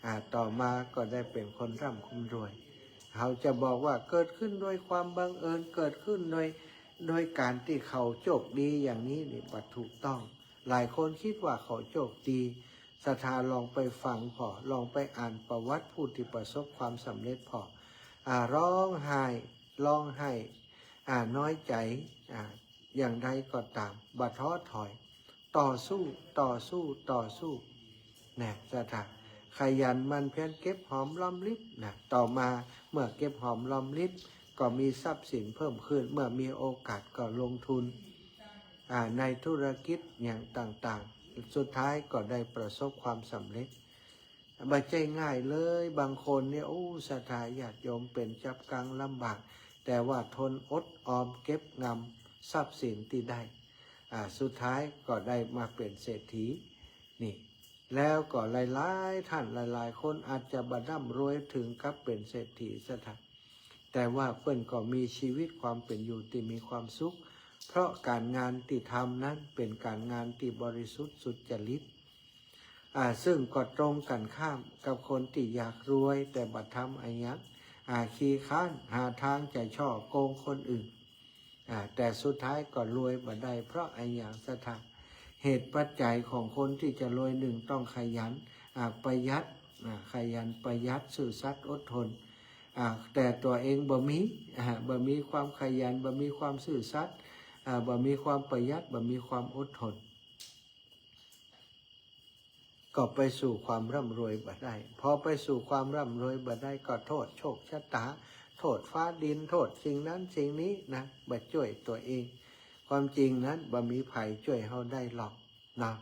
อ่า ต่อมาก็ได้เป๋นคนร่ำคนรวย เฮาจะบอกว่าเกิดขึ้นโดยความบังเอิญ เกิดขึ้นโดย โดยก๋านตี้เขาโจคดีอย่างนี้นี่บ่ถูกต้อง หลายคนกึ๊ดว่าเขาโจคดี ศรัทธาลองไปฟังผ่อ ลองไปอ่านประวัติผู้ตี้ประสบความสำเร็จผ่อ อ่า ฮ้องไห้ ฮ้องไห้ อ่า น้อยใจ๋ อ่า อย่างใดก็ต๋าม บ่ท้อถอย ต่อสู้ ต่อสู้ ต่อสู้ นะ ศรัทธา ขยันหมั่นเพียรเก็บหอมรอมริบ นะ ต่อมาเมื่อเก็บหอมรอมริบ ก็มีทรัพย์สินเพิ่มขึ้น เมื่อมีโอกาสก็ลงทุน อ่า ในธุรกิจอย่างต่างๆ สุดท้ายก็ได้ประสบความสำเร็จ บ่ใจ้ง่ายเลย บางคนเนี่ย โอ้ ศรัทธาญาติโยม เป๋นจั๊กกังลำบาก แต่ว่าทนอดออมเก็บงำทรัพย์สินตี้ได้ อ่า สุดท้ายก็ได้มาเป๋นเศรษฐี นี่ แล้วก็หลายๆ ท่านหลายๆ คนอาจจะบ่ร่ำรวยถึงกับเป๋นเศรษฐี ศรัทธา แต่ว่าเปิ้นก็มีชีวิตความเป๋นอยู่ตี้มีความสุข เพราะก๋านงานตี้ทำนั้นเป๋นก๋านงานตี้บริสุทธิ์สุจริต อ่า ซึ่งก็ตรงกั๋นข้ามกับคนตี้อยากรวยแต่บ่ทำอะหยัง อ่า ขี้คร้านหาตางจะฉ้อโกงคนอื่น อ่า แต่สุดท้ายก็รวยบ่ได้เพราะอะหยัง ศรัทธา เหตุปัจจัยของคนตี้จะรวย นึ่ง ต้องขยัน อ่า ประหยัด อ่า ขยันประหยัด ซื่อสัตย์อดทน อ่า แต่ตั๋วเองบ่มี อ่า บ่มีความขยัน บ่มีความซื่อสัตย์ อ่า บ่มีความประหยัด บ่มีความอดทน ก็ไปสู่ความร่ำรวยบ่ได้ พอไปสู่ความร่ำรวยบ่ได้ก็โต้ษโชคชะตา โต้ษฟ้าดิน โต้ษสิ่งนั้นสิ่งนี้นะ บ่จ้วยตั๋วเอง ความจริงนั้นบ่มีใผจ้วยเฮาได้หรอกนะ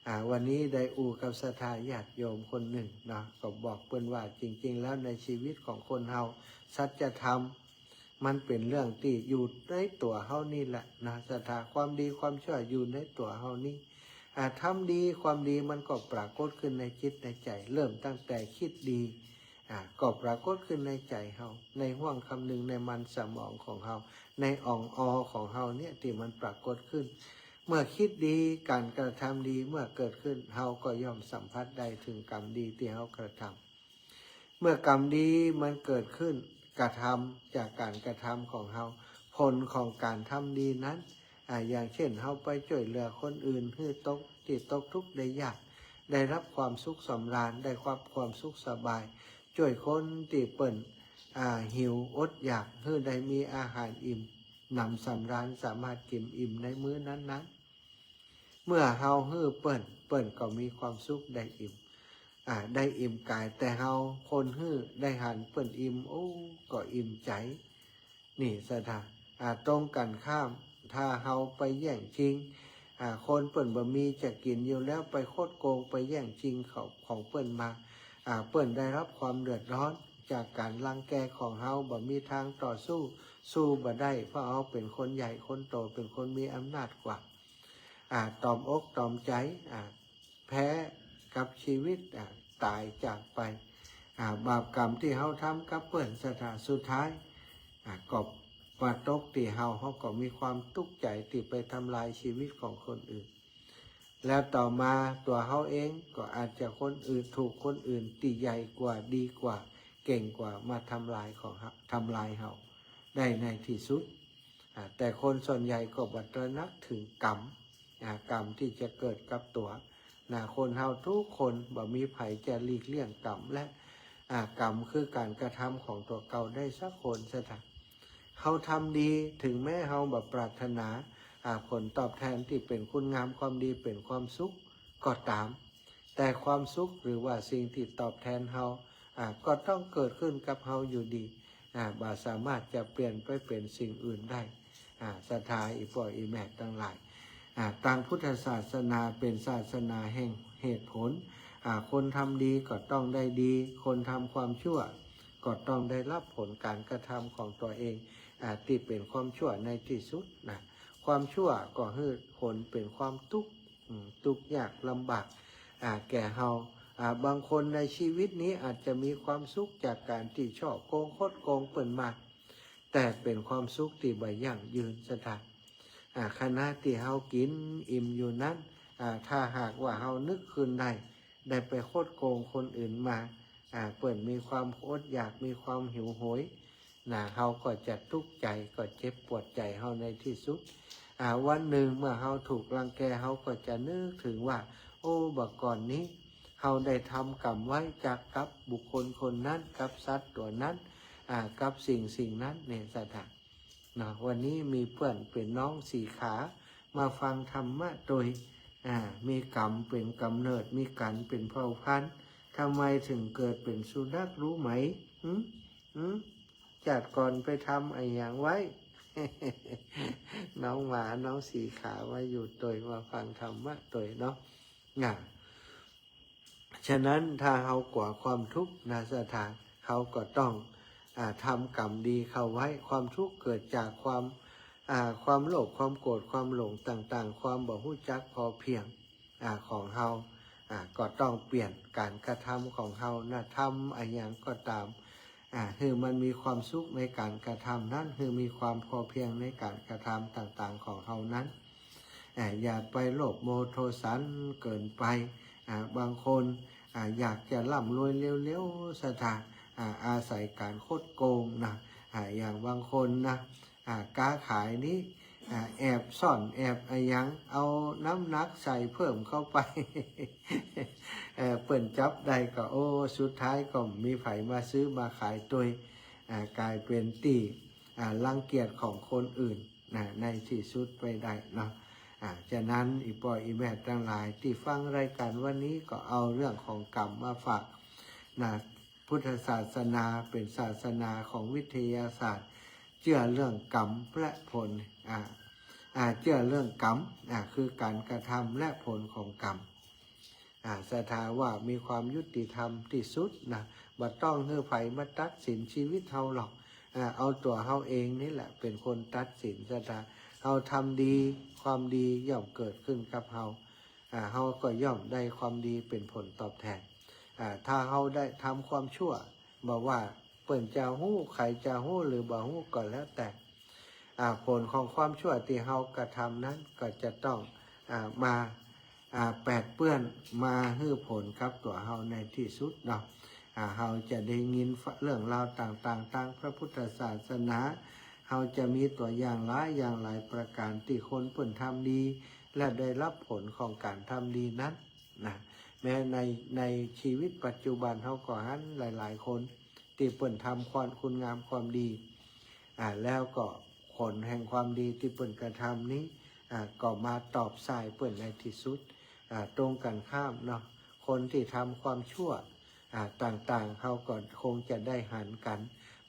อ่า วันนี้ได้อู้กับศรัทธาญาติโยมคนนึ่งเนาะ ก็บอกเปิ้นว่าจริงๆ แล้วในชีวิตของคนเฮา สัจธรรมมันเป๋นเรื่องตี้อยู่ในตั๋วเฮานี่แหละนะ ศรัทธา ความดีความชั่วอยู่ในตั๋วเฮานี่ อ่า ทำดี ความดีมันก็ปรากฏขึ้นในจิตในใจ๋ เริ่มตั้งแต่กึ๊ดดี อ่า ก็ปรากฏขึ้นในใจ๋เฮา ในห้วงคำนึ่ง ในมันสมองของเฮา ในอ่องออของเฮาเนี่ยตี้มันปรากฏขึ้น เมื่อกึ๊ดดี ก๋านกระทำดีเมื่อเกิดขึ้น เฮาก็ย่อมสัมผัสได้เถิงกรรมดีตี้เฮากระทำ เมื่อกรรมดีมันเกิดขึ้น กระทำ จากก๋านกระทำของเฮา ผลของก๋านทำดีนั้น อ่า อย่างเช่น เฮาไปจ้วยเหลือคนอื่นหื้อตก ตี้ตกทุกข์ได้ยาก ได้ฮับความสุขสำราญ ได้ฮับความสุขสบาย จ้วยคนตี้เปิ้น อ่า หิวอดอยาก หื้อได้มีอาหารอิ่มหนำสำราญ สามารถกิ๋นอิ่มในมื้อนั้นๆ เมื่อเฮาหื้อเปิ้น เปิ้นก็มีความสุขได้อิ่ม อ่า ได้อิ่มก๋าย แต่เฮาคนหื้อได้หันเปิ้นอิ่ม โอ้ ก็อิ่มใจ๋ นี่ศรัทธา อ่า ตรงกั๋นข้าม ถ้าเฮาไปแย่งชิง อ่า คนเปิ้นบ่มีจะกิ๋นอยู่แล้ว ไปคดโกง ไปแย่งชิงของ ของเปิ้นมา อ่า เปิ้นได้ฮับความเดือดร้อนจากก๋านรังแกของเฮา บ่มีตางต่อสู้ สู้บ่ได้ เพราะเฮาเป๋นคนใหญ่คนโต เป๋นคนมีอำนาจกว่า อ่า ตอมอกตอมใจ๋ อ่า แพ้กับชีวิต อ่า ต๋ายจากไป อ่า บาปกรรมตี้เฮาทำกับเปิ้น ศรัทธา สุดท้าย อ่า ก็มาตกตี้เฮา เฮาก็มีความตุ๊กข์ใจ๋ตี้ไปทำลายชีวิตของคนอื่น แล้วต่อมาตั๋วเฮาเองก็อาจจะคนอื่น ถูกคนอื่นตี้ใหญ่กว่า ดีกว่า เก่งกว่า มาทำลายของเฮา ทำลายเฮาได้ในตี้สุด อ่า แต่คนส่วนใหญ่ก็บ่ตระหนักเถิงกรรม อ่า กรรมตี้จะเกิดกับตั๋ว นะ คนเฮาทุกคนบ่มีใผจะหลีกเลี่ยงกรรม และ อ่า กรรมคือก๋านกระทำของตั๋วเก่าได้สักคน ศรัทธา เฮาทำดี เถิงแม้เฮาบ่ปรารถนา อ่า ผลตอบแทนตี้เป๋นคุณงามความดี เป๋นความสุขก็ต๋าม แต่ความสุขหรือว่าสิ่งตี้ตอบแทนเฮา อ่า ก็ต้องเกิดขึ้นกับเฮาอยู่ดี อ่า บ่สามารถจะเปลี่ยนไปเป๋นสิ่งอื่นได้ อ่า ศรัทธา อี่ป้ออี่แม่ตังหลาย อ่า ตางพุทธศาสนาเป๋นศาสนาแห่งเหตุผล อ่า คนทำดีก็ต้องได้ดี คนทำความชั่วก็ต้องได้ฮับผลก๋านกระทำของตั๋วเอง อ่า ตี้เป๋นความชั่วในตี้สุดนะ ความชั่วก็หื้อผลเป๋นความตุ๊กข์ อืม ตุ๊กข์ยากลำบาก อ่า แก่เฮา อ่า บางคนในชีวิตนี้อาจจะมีความสุขจากก๋านตี้ฉ้อโกงคดโกงเปิ้นมา แต่เป๋นความสุขตี้บ่ยั่งยืน ศรัทธา อ่า ขณะตี้เฮากิ๋นอิ่มอยู่นั้น อ่า ถ้าหากว่าเฮานึกคืนได้ ได้ไปคดโกงคนอื่นมา อ่า เปิ้นมีความอดอยาก มีความหิวโหย นะ เฮาก็จะตุ๊กข์ใจ๋ ก็เจ็บปวดใจ๋เฮาในตี้สุด อ่า วันนึ่งเมื่อเฮาถูกรังแก เฮาก็จะนึกเถิงว่า โอ้ บ่าก่อนนี้ เฮาได้ทำกรรมไว้จากกับบุคคลคนนั้น กับสัตว์ตั๋วนั้น อ่า กับสิ่งสิ่งนั้น เนี่ย ศรัทธา เนาะ วันนี้มีเปิ้นเป๋นน้องสีขา มาฟังธรรมะตวย อ่า มีกรรมเป๋นก๋ำเนิด มีกรรมเป๋นเผ่าพันธุ์ ทำไมถึงเกิดเป๋นสุนัขรู้ไหม หึ หึ จาติก่อนไปทำอะหยังไว้ น้องหมา น้องสีขามาอยู่ตวย มาฟังธรรมะตวยเนาะ อ่า ฉะนั้นถ้าเฮากั๋วความทุกข์นะ ศรัทธา เฮาก็ต้อง อ่า ทำกรรมดีเข้าไว้ ความทุกข์เกิดจากความ อ่า ความโลภ ความโกรธ ความหลงต่างๆ ความบ่ฮู้จักพอเพียง อ่า ของเฮา อ่า ก็ต้องเปลี่ยนก๋านกระทำของเฮานะ ทำอะหยังก็ต๋าม อ่า หื้อมันมีความสุขในก๋านกระทำนั้น หื้อมีความพอเพียงในก๋านกระทำต่างๆ ของเฮานั้น อ่า อย่าไปโลภโมโทสันเกินไป อ่า บางคน อ่า อยากจะร่ำรวยเร็วๆ ศรัทธา อ่า อาศัยก๋านคดโกงนะ อ่า อย่างบางคนนะ อ่า ก๊าขายนี้ อ่า แอบซ่อนแอบอะหยัง เอาน้ำหนักใส่เพิ่มเข้าไป เอ่อ เปิ้นจับได้ก็ โอ้ สุดท้ายก็บ่มีใผมาซื้อมาขายตวย อ่า ก๋ายเป๋นตี้ อ่า รังเกียจของคนอื่นนะ ในตี้สุดไปได้เนาะ อ่า ฉะนั้นอี่ป้ออี่แม่ตังหลายตี้ฟังรายก๋านวันนี้ก็เอาเรื่องของกรรมมาฝากนะ พุทธศาสนาเป๋นศาสนาของวิทยาศาสตร์ เจื้อเรื่องกรรมและผล อ่า อ่า เจื้อเรื่องกรรม อ่า คือก๋านกระทำและผลของกรรม อ่า ศรัทธาว่ามีความยุติธรรมตี้สุดนะ บ่ต้องหื้อใผมาตัดสินชีวิตเฮาหรอก อ่า เอาตั๋วเฮาเองนี่แหละเป๋นคนตัดสิน ศรัทธา เฮาทำดี ความดีย่อมเกิดขึ้นกับเฮา อ่า เฮาก็ย่อมได้ความดีเป๋นผลตอบแทน อ่า ถ้าเฮาได้ทำความชั่ว บ่ว่าเปิ้นจะฮู้ ใผจะฮู้หรือบ่ฮู้ก็แล้วแต่ อ่า ผลของความชั่วตี้เฮากระทำนั้นก็จะต้อง อ่า มา อ่า แปดเปื้อน มาหื้อผลกับตั๋วเฮาในตี้สุดเนาะ อ่า เฮาจะได้ยินเรื่องราวต่างๆ ตางพระพุทธศาสนา เฮาจะมีตั๋วอย่างหลายอย่างหลายประก๋านตี้คนเปิ้นทำดี และได้ฮับผลของก๋านทำดีนั้นนะ แม้ใน ในชีวิตปัจจุบันเฮาก็หันหลายๆ คนตี้เปิ้นทำความ คุณงามความดี อ่า แล้วก็ผลแห่งความดีตี้เปิ้นกระทำนี้ อ่า ก็มาตอบส่ายเปิ้นในตี้สุด อ่า ตรงกันข้ามเนาะ คนตี้ทำความชั่ว อ่า ต่างๆ เฮาก็คงจะได้หันกั๋น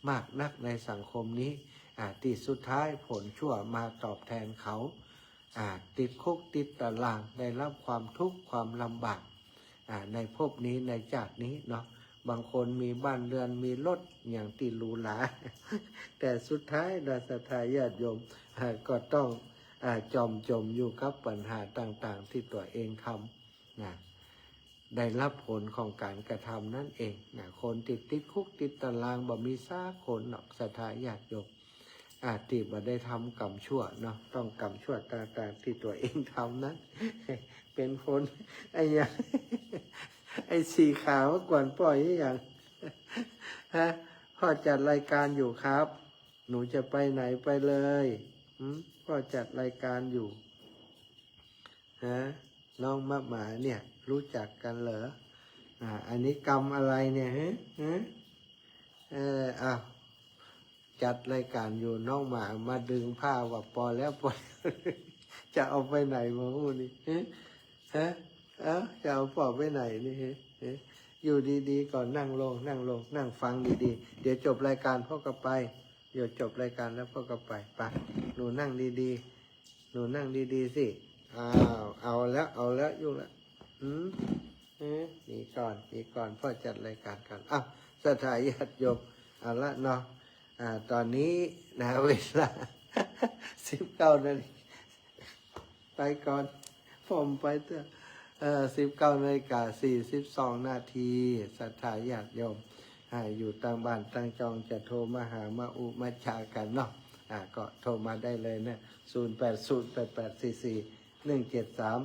มากนักในสังคมนี้ อ่า ตี้สุดท้ายผลชั่วมาตอบแทนเขา อ่า ติดคุกติดตาราง ได้ฮับความทุกข์ความลำบาก อ่า ในภพนี้ในจาตินี้เนาะ บางคนมีบ้านเรือนมีรถอย่างตี้หรูหรา แต่สุดท้ายนะ ศรัทธาญาติโยม อ่า ก็ต้อง อ่า จ่อมจมอยู่กับปัญหาต่างๆ ตี้ตั๋วเองทำนะ ได้ฮับผลของก๋านกระทำนั้นเองนะ คนตี้ติดคุกติดตารางบ่มีสักคนหรอก ศรัทธาญาติโยม อ่า ตี้บ่ได้ทำกรรมชั่วเนาะ ต้องกรรมชั่วต่างๆ ตี้ตั๋วเองทำนั้น เป๋นผล ไอ้หยัง ไอ้สีขาวก่อนป้ออีหยัง ฮะ พ่อจัดรายการอยู่ครับ หนูจะไปไหนไปเลย หืม พ่อจัดรายการอยู่ ฮะ น้องมะหมาเนี่ย รู้จักกันเหรอ อ่า อันนี้กรรมอะไรเนี่ย ฮะ ฮะ เออ อ้าว จัดรายการอยู่ น้องหมามาดึงผ้าว่าปอแล้ว ปอแล้ว จะเอาไปไหนบ่ฮู้นี่ ฮะ ฮะ เอ้า จะเอาปอไปไหนนี่ ฮะ ฮะ อยู่ดีๆ ก่อน นั่งลง นั่งลง นั่งฟังดีๆ เดี๋ยวจบรายการพ่อก็ไป เดี๋ยวจบรายการแล้วพ่อก็ไป ไป หนูนั่งดีๆ หนูนั่งดีๆ สิ อ้าว เอาแล้ว เอาแล้ว ยุ่งแล้ว หืม เอ๊ะ หนีก่อน หนีก่อน พ่อจัดรายการก่อน อ้าว ศรัทธาญาติโยม เอาละเนาะ อ่า ตอนนี้นะ เวลา สิบเก้านาฬิกา ไปก่อน ผมไปเถอะ เอ่อ สิบเก้านาฬิกาสี่สิบสองนาที ศรัทธาญาติโยม อ่า อยู่ตางบ้านตางจองจะโทรมาหามาอู้มาจ๋ากั๋นเนาะ อ่า ก็โทรมาได้เลยนะ ศูนย์แปดศูนย์ แปดแปดสี่สี่ หนึ่งเจ็ดสาม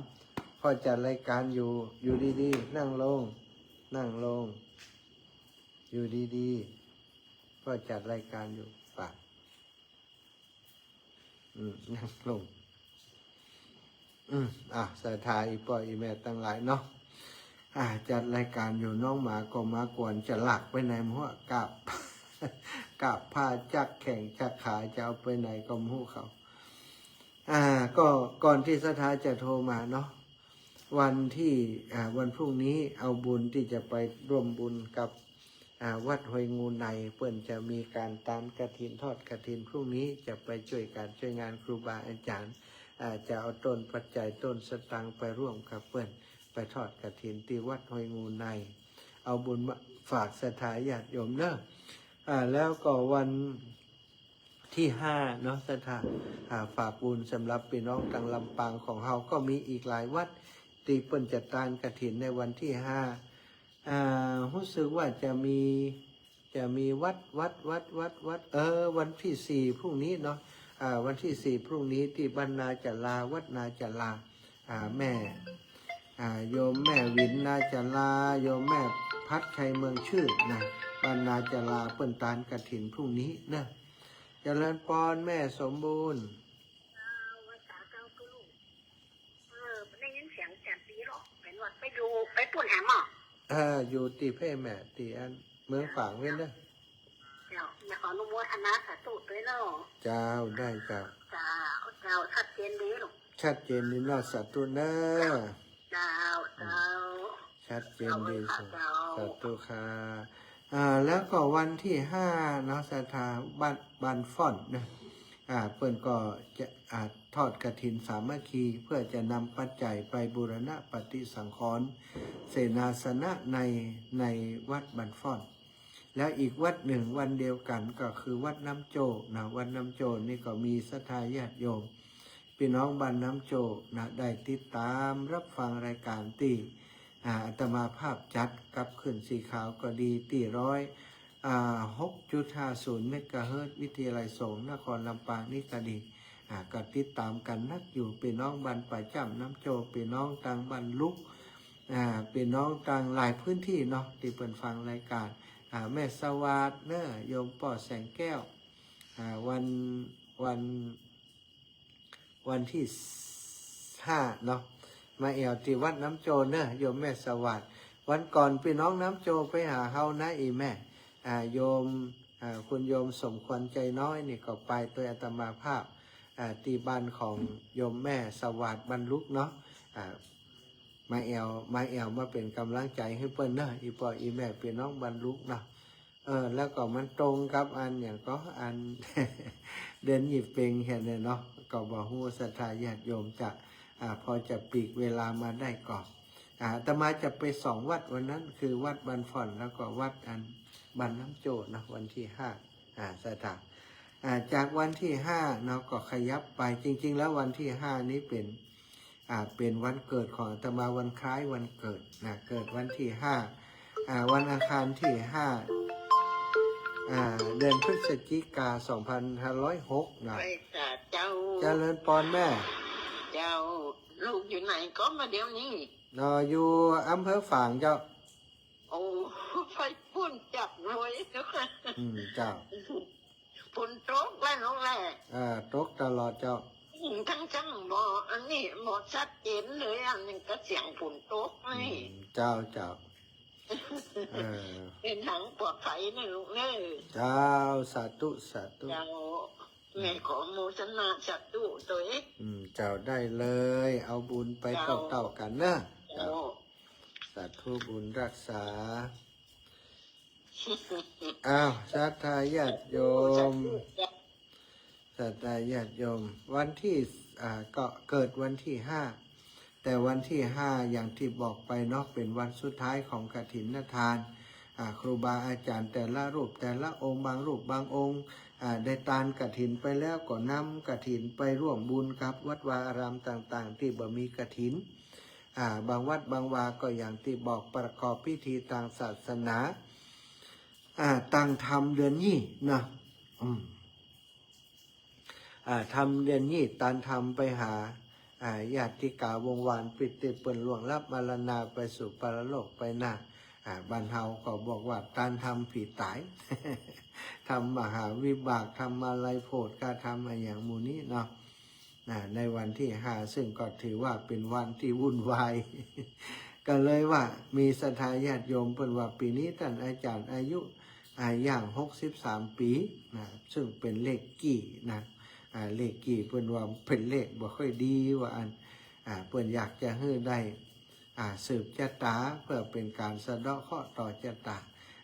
พ่อจัดรายการอยู่ อยู่ดีๆ นั่งลง นั่งลง อยู่ดีๆ พ่อจัดรายการอยู่ ไป อืม นั่งลง อืม อ่ะ ศรัทธาอี่ป้ออี่แม่ตังหลายเนาะ อ่ะ จัดรายการอยู่ น้องหมาก็มากวน จะลักไปไหนบ่ฮู้ กราบ กราบผ้าจักแข้งจักขา จะเอาไปไหนก็บ่ฮู้เขา อ่า ก็ก่อนตี้ศรัทธาจะโทรมาเนาะ วันตี้ อ่า วันพรุ่งนี้เอาบุญตี้จะไปร่วมบุญกับ อ่า วัดห้วยงูใน เปิ้นจะมีก๋านตานกฐิน ทอดกฐิน พรุ่งนี้จะไปจ้วยก๋านจ้วยงานครูบาอาจ๋ารย์ อ่า จะเอาต้นปัจจัยต้นสตางค์ไปร่วมกับเปิ้น ไปทอดกฐินตี้วัดห้วยงูใน เอาบุญมาฝากศรัทธาญาติโยมเนาะ อ่า แล้วก็วัน ตี้ห้าเนาะ ศรัทธา อ่า ฝากบุญสำหรับปี้น้องตางลำปางของเฮา ก็มีอีกหลายวัดตี้เปิ้นจะตานกฐินในวันตี้ห้า อ่า ฮู้สึกว่าจะมี จะมีวัด วัด วัด วัด วัด เออ วันตี้สี่พรุ่งนี้เนาะ อ่า วันตี้สี่พรุ่งนี้ตี้บ้านนาจารา วัดนาจารา อ่า แม่ อ่า โยมแม่หวินนาจารา โยมแม่พัดชัยเมืองชื่นนะ บ้านนาจาราเปิ้นตานกฐินพรุ่งนี้นะ เจริญปอนแม่สมบูรณ์ เออ ได้ยินเสียงแจ่มดีหรอก ไปนวด ไปอยู่ ไปปู้นแหมอ่ะ เออ อยู่ตี้เพ่แม่ ตี้อันเมืองฝางเว้นเด้อ เจ้า แม่ขออนุโมทนาสาธุตวยเนาะ เจ้า ได้เจ้า เจ้า เจ้า ชัดเจนดีลูก ชัดเจนดีเนาะ สาธุเนาะ เจ้า เจ้า ชัดเจนดี เจ้า สาธุค่ะ อ่า แล้วก็วันตี้ห้าเนาะ ศรัทธา บ้าน บ้านฟ้อนนะ อ่า เปิ้นก็จะ อ่า ท ทอดกฐินสามัคคี เพื่อจะนำปัจจัยไปบูรณะปฏิสังขรณ์เสนาสนะใน ในวัดบ้านฝ่อน แล้วอีกวัดหนึ่งวันเดียวกั๋นก็คือวัดน้ำโจ้นะ วัดน้ำโจ้นี่ก็มีศรัทธาญาติโยม ปี้น้องบ้านน้ำโจ้นะ ได้ติดต๋ามรับฟังรายก๋านตี้ อ่า อาตมาภาพจัดกับคลื่นสีขาวก็ดี ตี้ร้อย อ่า หกจุดห้าศูนย์เมกะเฮิรตซ์ วิทยาลัยสงฆ์นครลำปางนี่ก็ดี อ่า ก็ติดต๋ามกั๋นนักอยู่ ปี้น้องบ้านป่าจ้ำน้ำโจ้ ปี้น้องตางบ้านลุก อ่า ปี้น้องตางหลายพื้นที่เนาะ ตี้เปิ้นฟังรายก๋าน อ่า แม่สวาทเนาะ โยมป้อแสงแก้ว อ่า วัน วัน วันตี้ห้าเนาะ มาแอ่วตี้วัดน้ำโจ้เนาะ โยมแม่สวาท วันก่อนปี้น้องน้ำโจ้ไปหาเฮานะ อี่แม่ อ่า โยม อ่า คุณโยมสมควรใจน้อยนี่ก็ไปตวยอาตมาภาพ อ่า ตี้บ้านของโยมแม่สวาทบ้านลุกเนาะ อ่า มาแอ่ว มาแอ่วมาเป๋นก๋ำลังใจ๋หื้อเปิ้นเนาะ อี่ป้ออี่แม่ปี้น้องบ้านลุกเนาะ เออ แล้วก็มันตรงกับอันหยังก่อ อัน เดือนยี่เป็งเหียเนี่ยเนาะ ก็บ่ฮู้ศรัทธาญาติโยมจะ อ่า พอจะปลีกเวลามาได้ก่อ อ่า อาตมาจะไปสองวัดวันนั้น คือวัดบ้านฝ่อน แล้วก็วัดอันบ้านน้ำโจ้เนาะ วันตี้ห้า อ่า ศรัทธา อ่า จากวันตี้ห้าเนาะ ก็ขยับไป จริงๆ แล้ววันตี้ห้านี้เป๋น อ่า เป๋นวันเกิดของอาตมา วันคล้ายวันเกิดนะ เกิดวันตี้ห้า อ่า วันอังคารตี้ห้า อ่า เดือนพฤศจิกา สองพันห้าร้อยหกนะ ไปจ้ะเจ้า เจริญปอนแม่ เจ้า ลูกอยู่ไหนก่อมาเดี๋ยวนี้ เอ่อ อยู่อำเภอฝางเจ้า โอ้ ไปปุ้นจัดเลย อืม เจ้า ฝนตกแล้วลูกแหละ อ่า ตกตลอดเจ้า อืม ทั้งๆ บ่ อันนี้บ่ชัดเจนเลย อันนี้ก็เสียงฝนตกนี่ อืม เจ้า เจ้า เออ เดินทางปลอดภัยนะลูกเอ้ย เจ้า สาธุ สาธุ เจ้า แม่ขอโมทนาสาธุตวย อืม เจ้า ได้เลย เอาบุญไป เจ้า เต้าๆ กั๋นเนาะ เจ้า เจ้า สาธุบุญรักษา อ้าว ศรัทธาญาติโยม สาธุ ศรัทธาญาติโยม วันตี้ อ่า ก็เกิดวันตี้ห้า แต่วันตี้ห้า อย่างตี้บอกไปเนาะ เป๋นวันสุดท้ายของกฐินทาน อ่า ครูบาอาจ๋ารย์แต่ละรูปแต่ละองค์ บางรูปบางองค์ อ่า ได้ตานกฐินไปแล้วก็นำกฐินไปร่วมบุญกับวัดวาอารามต่างๆ ตี้บ่มีกฐิน อ่า บางวัดบางวาก็อย่างตี้บอกประกอบพิธีตางศาสนา อ่า ตางธรรมเดือนยี่เนาะ อืม อ่า ธรรมเดือนยี่ ตานธรรมไปหา อ่า ญาติกาวงศ์วานปิติเปิ้นล่วงลับมรณาไปสู่ปรโลกไปนา อ่า บ้านเฮาก็บอกว่าตานธรรมผีต๋าย ธรรมมหาวิบาก ธรรมอาลัยโผฏฐัพพะธรรมอะหยังหมู่นี้เนาะ นะ ในวันตี้ห้า ซึ่งก็ถือว่าเป๋นวันตี้วุ่นวาย ก็เลยว่ามีศรัทธาญาติโยมเปิ้นว่าปี๋นี้ต้านอาจ๋ารย์อายุ อ่า ย่างหกสิบสามปี๋นะ ซึ่งเป๋นเลขกี่นะ อ่า เลขกี่เปิ้นว่าเป๋นเลขบ่ค่อยดีว่าอั้น อ่า เปิ้นอยากจะหื้อได้ อ่า สืบจะต๋า เปื้อเป๋นก๋านสะเดาะเคราะห์ต่อจะต๋า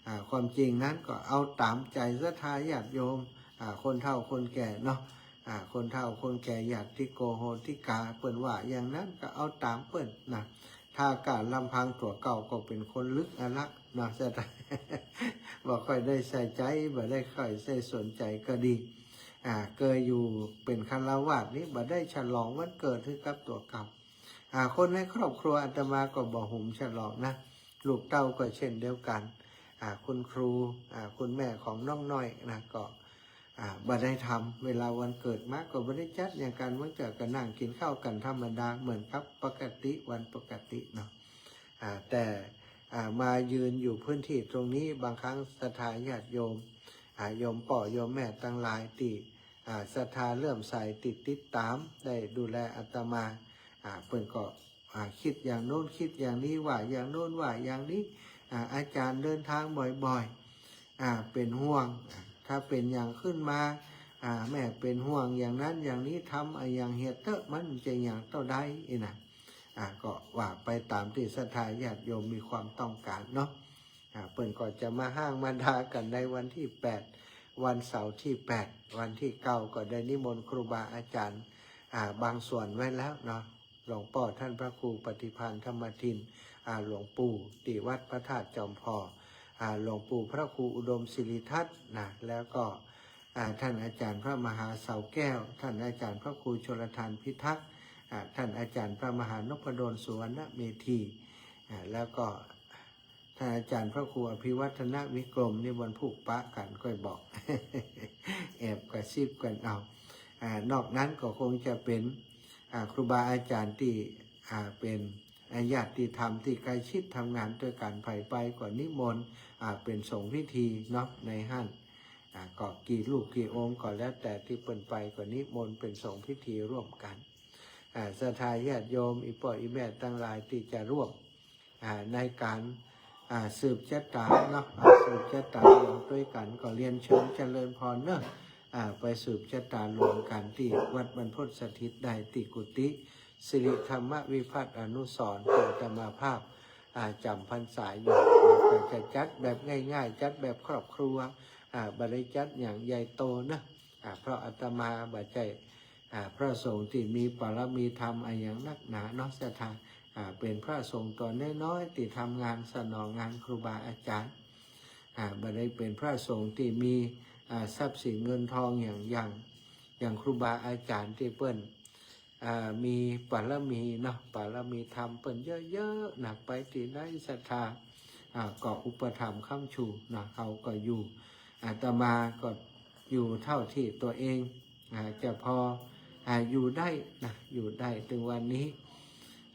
อ่า ความจริงนั้นก็เอาต๋ามใจ๋ศรัทธาญาติโยม อ่า คนเฒ่าคนแก่เนาะ อ่า คนเฒ่าคนแก่ญาติโกโหติกา เปิ้นว่าอย่างนั้นก็เอาต๋ามเปิ้นนะ ถ้าก้าลำพังตั๋วเก่าก็เป๋นคนลึกลักเนาะ ศรัทธา บ่ค่อยได้ใส่ใจ๋ บ่ได้ค่อยใส่สนใจ๋ก็ดี อ่า เกยอยู่เป๋นฆราวาสนี่ บ่ได้ฉลองวันเกิดหื้อกับตั๋วเก่า อ่า คนในครอบครัวอาตมาก็บ่หุมฉลองนะ ลูกเต้าก็เช่นเดียวกั๋น อ่า คุณครู อ่า คุณแม่ของน้องน้อยนะ ก็ อ่า บ่ได้ทำ เวลาวันเกิดมาก็บ่ได้จัดหยังกั๋น บางเตื้อก็นั่งกิ๋นข้าวกั๋นธรรมดา เหมือนกับปกติ วันปกติเนาะ อ่า แต่ อ่า มายืนอยู่พื้นที่ตรงนี้ บางครั้งศรัทธาญาติโยม อ่า โยมป้อโยมแม่ตังหลายตี้ อ่า ศรัทธาเลื่อมใสติด ติดต๋าม ได้ดูแลอาตมา อ่า เปิ้นก็ อ่า กึ๊ดอย่างโน้นกึ๊ดอย่างนี้ ว่าอย่างโน้นว่าอย่างนี้ อ่า อาจ๋ารย์เดินทางบ่อยๆ อ่า เป๋นห่วง อ่า ถ้าเป๋นหยังขึ้นมา อ่า แม่เป๋นห่วงอย่างนั้นอย่างนี้ ทำอะหยังเหียเต๊อะ มันจะหยังเต้าใดอี้นะ อ่า ก็ว่าไปต๋ามตี้ศรัทธาญาติโยมมีความต้องก๋านเนาะ อ่า เปิ้นก็จะมาฮ้างมาด่ากั๋นในวันตี้แปด วันเสาร์ตี้แปด วันตี้เก้าก็ได้นิมนต์ครูบาอาจ๋ารย์ อ่า บางส่วนไว้แล้วเนาะ หลวงป้อต้านพระครูปฏิภาณธรรมทิน อ่า หลวงปู่ตี้วัดพระธาตุจอมผ่อ อ่า หลวงปู่พระครูอุดมสิริทัศน์นะ แล้วก็ อ่า ต้านอาจ๋ารย์พระมหาเสาแก้ว ต้านอาจ๋ารย์พระครูชลทานพิทักษ์ อ่า ต้านอาจ๋ารย์พระมหานพดลสุวรรณเมธี อ่า แล้วก็ ต้านอาจ๋ารย์พระครูอภิวัฒนวิกรม นี่วันพูกปะกั๋นก้อยบอก แอบกระซิบกั๋นเอา อ่า นอกนั้นก็คงจะเป๋น อ่า ครูบาอาจ๋ารย์ตี้ อ่า เป๋น อ่า ญาติธรรมตี้ใก้ชิดทำงานตวยกั๋น ใผไปก็นิมนต์ อ่า เป๋นสงฆ์พิธีเนาะ ในหั้น อ่า ก็กี่รูปกี่องค์ก็แล้วแต่ตี้เปิ้นไปก็นิมนต์เป๋นสงฆ์พิธีร่วมกั๋น อ่า ศรัทธาญาติโยม อี่ป้ออี่แม่ตังหลายตี้จะร่วม อ่า ในก๋าน อ่า สืบจะต๋าเนาะ อ่า สืบจะต๋าหลวงตวยกั๋น ก็เรียนเจิญเจริญพรเนาะ อ่า ไปสืบจะต๋าหลวงกั๋นตี้วัดบรรพตสถิตได้ตี้กุฏิสิริธรรมวิพัฒน์อนุสรณ์ ตี้อาตมาภาพ อ่า จ๋ำพรรษาอยู่ ก็จะจัดแบบง่ายๆ จัดแบบครอบครัว อ่า บ่ได้จัดหยังใหญ่โตเนาะ อ่า เพราะอาตมาบ่ใจ้ อ่า พระสงฆ์ตี้มีปารมีธรรมอะหยังนักหนาเนาะ ศรัทธา อ่า เป๋นพระสงฆ์ต๋นน้อยๆ ตี้ทำงานสนองงานครูบาอาจ๋ารย์ อ่า บ่ได้เป๋นพระสงฆ์ตี้มี อ่า ทรัพย์สินเงินทองอย่าง อย่าง อย่างครูบาอาจ๋ารย์ตี้เปิ้น อ่า มีปารมีเนาะ ปารมีธรรมเปิ้นเยอะๆ นะ ไปตี้ใดศรัทธา อ่า ก็อุปถัมภ์ค้ำชูนะ เฮาก็อยู่ อาตมาก็อยู่เท่าตี้ตั๋วเอง อ่า จะพอ อ่า อยู่ได้นะ อยู่ได้เถิงวันนี้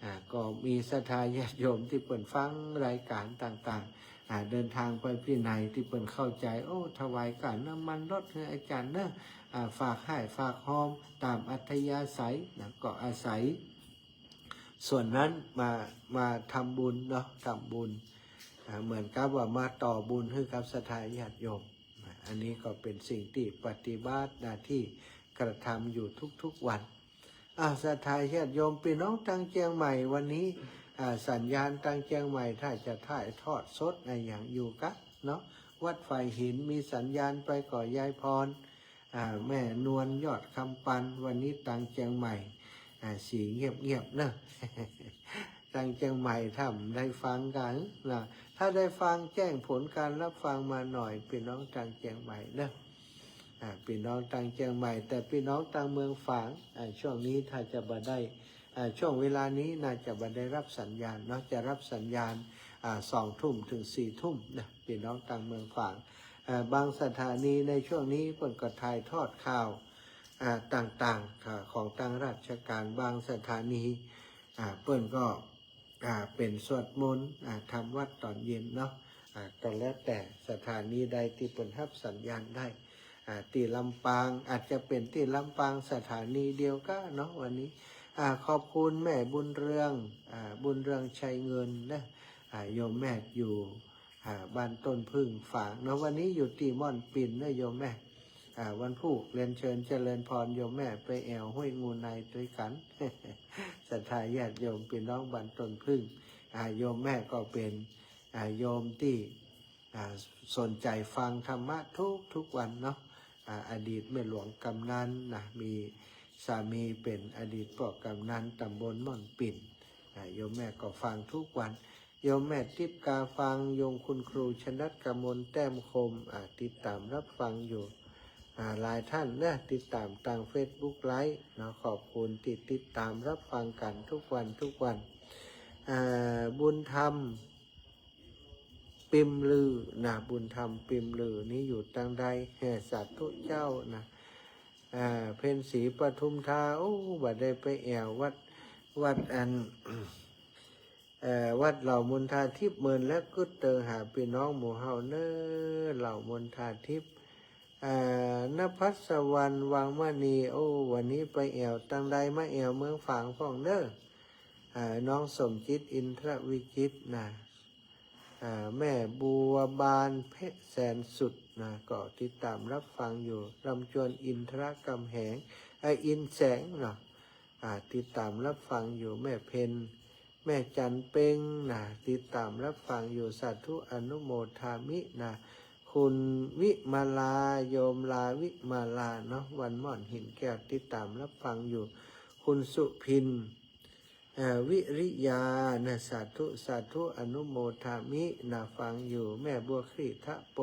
อ่า ก็มีศรัทธาญาติโยมตี้เปิ้นฟังรายก๋านต่างๆ อ่า เดินทางไปตี้ไหนตี้เปิ้นเข้าใจ๋ โอ้ ถวายก๋านน้ำมันรถหื้ออาจ๋ารย์เนาะ อ่า ฝากฮ้ายฝากฮอมต๋ามอัธยาศัยนะ ก็อาศัย ส่วนนั้นมา มาทำบุญเนาะ ทำบุญ อ่า เหมือนกับว่ามาต่อบุญหื้อกับศรัทธาญาติโยม อันนี้ก็เป๋นสิ่งตี้ปฏิบัติหน้าตี้กระทำอยู่ทุกๆ วัน อ่า ศรัทธาญาติโยม ปี้น้องตางเจียงใหม่วันนี้ อ่า สัญญาณตางเจียงใหม่ถ้าจะถ่ายทอดสดอะหยังอยู่กะเนาะ วัดฝายหินมีสัญญาณไปก่อ ยายพร อ่า แม่นวล ยอดคำปัน วันนี้ตางเจียงใหม่ อ่า สีเงียบๆ เนาะ ตางเจียงใหม่ถ้าได้ฟังกั๋นนะ ถ้าได้ฟังแจ้งผลการรับฟังมาหน่อย ปี้น้องตางเจียงใหม่เนาะ อ่า ปี้น้องตางเจียงใหม่ แต่ปี้น้องตางเมืองฝาง อ่า ช่วงนี้ถ้าจะบ่ได้ อ่า ช่วงเวลานี้น่าจะบ่ได้รับสัญญาณเนาะ จะรับสัญญาณ อ่า สองทุ่มเถิงสี่ทุ่มนะ ปี้น้องตางเมืองฝาง อ่า บางสถานีในช่วงนี้เปิ้นก็ถ่ายทอดข่าว อ่า ต่างๆ อ่า ของตางราชก๋าน บางสถานี อ่า เปิ้นก็ อ่า เป๋นสวดมนต์ อ่า ทำวัตรต๋อนเย็นเนาะ อ่า ก็แล้วแต่สถานีใดตี้เปิ้นฮับสัญญาณได้ อ่า ตี้ลำปาง อาจจะเป๋นตี้ลำปางสถานีเดียวกะเนาะวันนี้ อ่า ขอบคุณแม่บุญเรือง อ่า บุญเรืองชัยเงินนะ อ่า โยมแม่อยู่ อ่า บ้านต้นผึ้งฝางเนาะ วันนี้อยู่ตี้ม่อนปิ่นนะโยมแม่ อ่า วันพูกเรียนเจิญเจริญพรโยมแม่ไปแอ่วห้วยงูในตวยกั๋น ศรัทธาญาติโยมปี้น้องบ้านต้นผึ้ง อ่า โยมแม่ก็เป๋น อ่า โยมตี้ อ่า สนใจ๋ฟังธรรมะทุกๆ วันเนาะ อ่า อดีตแม่หลวงกำนันนะ มีสามีเป๋นอดีตป้อกำนันต๋ำบลม่อนปิ่น อ่า โยมแม่ก็ฟังทุกวัน โยมแม่ติ๊บกาฟัง โยมคุณครูชนัดกมลแต้มคม อ่า ติดต๋ามรับฟังอยู่ อ่า หลายต้านนะ ติดต๋ามตางเฟซบุ๊กไลฟ์เนาะ ขอบคุณตี้ติดต๋ามรับฟังกั๋นทุกวันทุกวัน อ่า บุญธรรม ปิมลือนะ บุญธรรมปิมลือนี่อยู่ตางใด แห่ สาธุเจ้านะ อ่า เพ็ญศรีปทุมธา โอ้ บ่ได้ไปแอ่ววัด วัดอัน เอ่อ วัดเหล่ามนทาทิพย์เมิน และกึ๊ดเติงหาปี้น้องหมู่เฮาเน่อ เหล่ามนทาทิพย์ อ่า นภัสวรรณ วังมณี โอ้ วันนี้ไปแอ่วตางใด มาแอ่วเมืองฝางพ่องเน่อ อ่า น้องสมจิต อินทรวิจิตรนะ อ่า แม่บัวบาน เพชรแสนสุดนะ ก็ติดต๋ามรับฟังอยู่ ลำจวน อินทรกำแหง เอ่อ อินแสงเนาะ อ่า ติดต๋ามรับฟังอยู่ แม่เพ็ญ แม่จันเพ็งนะ ติดต๋ามรับฟังอยู่ สาธุอนุโมทามินะ คุณวิมาลา โยมลาวิมาลาเนาะ วันม่อนหินแก้ว ติดต๋ามรับฟังอยู่ คุณสุพิน เอ่อ วิริยา นะ สาธุ สาธุ อนุโมทามิ นะ ฟังอยู่ แม่บัวคลีทะโป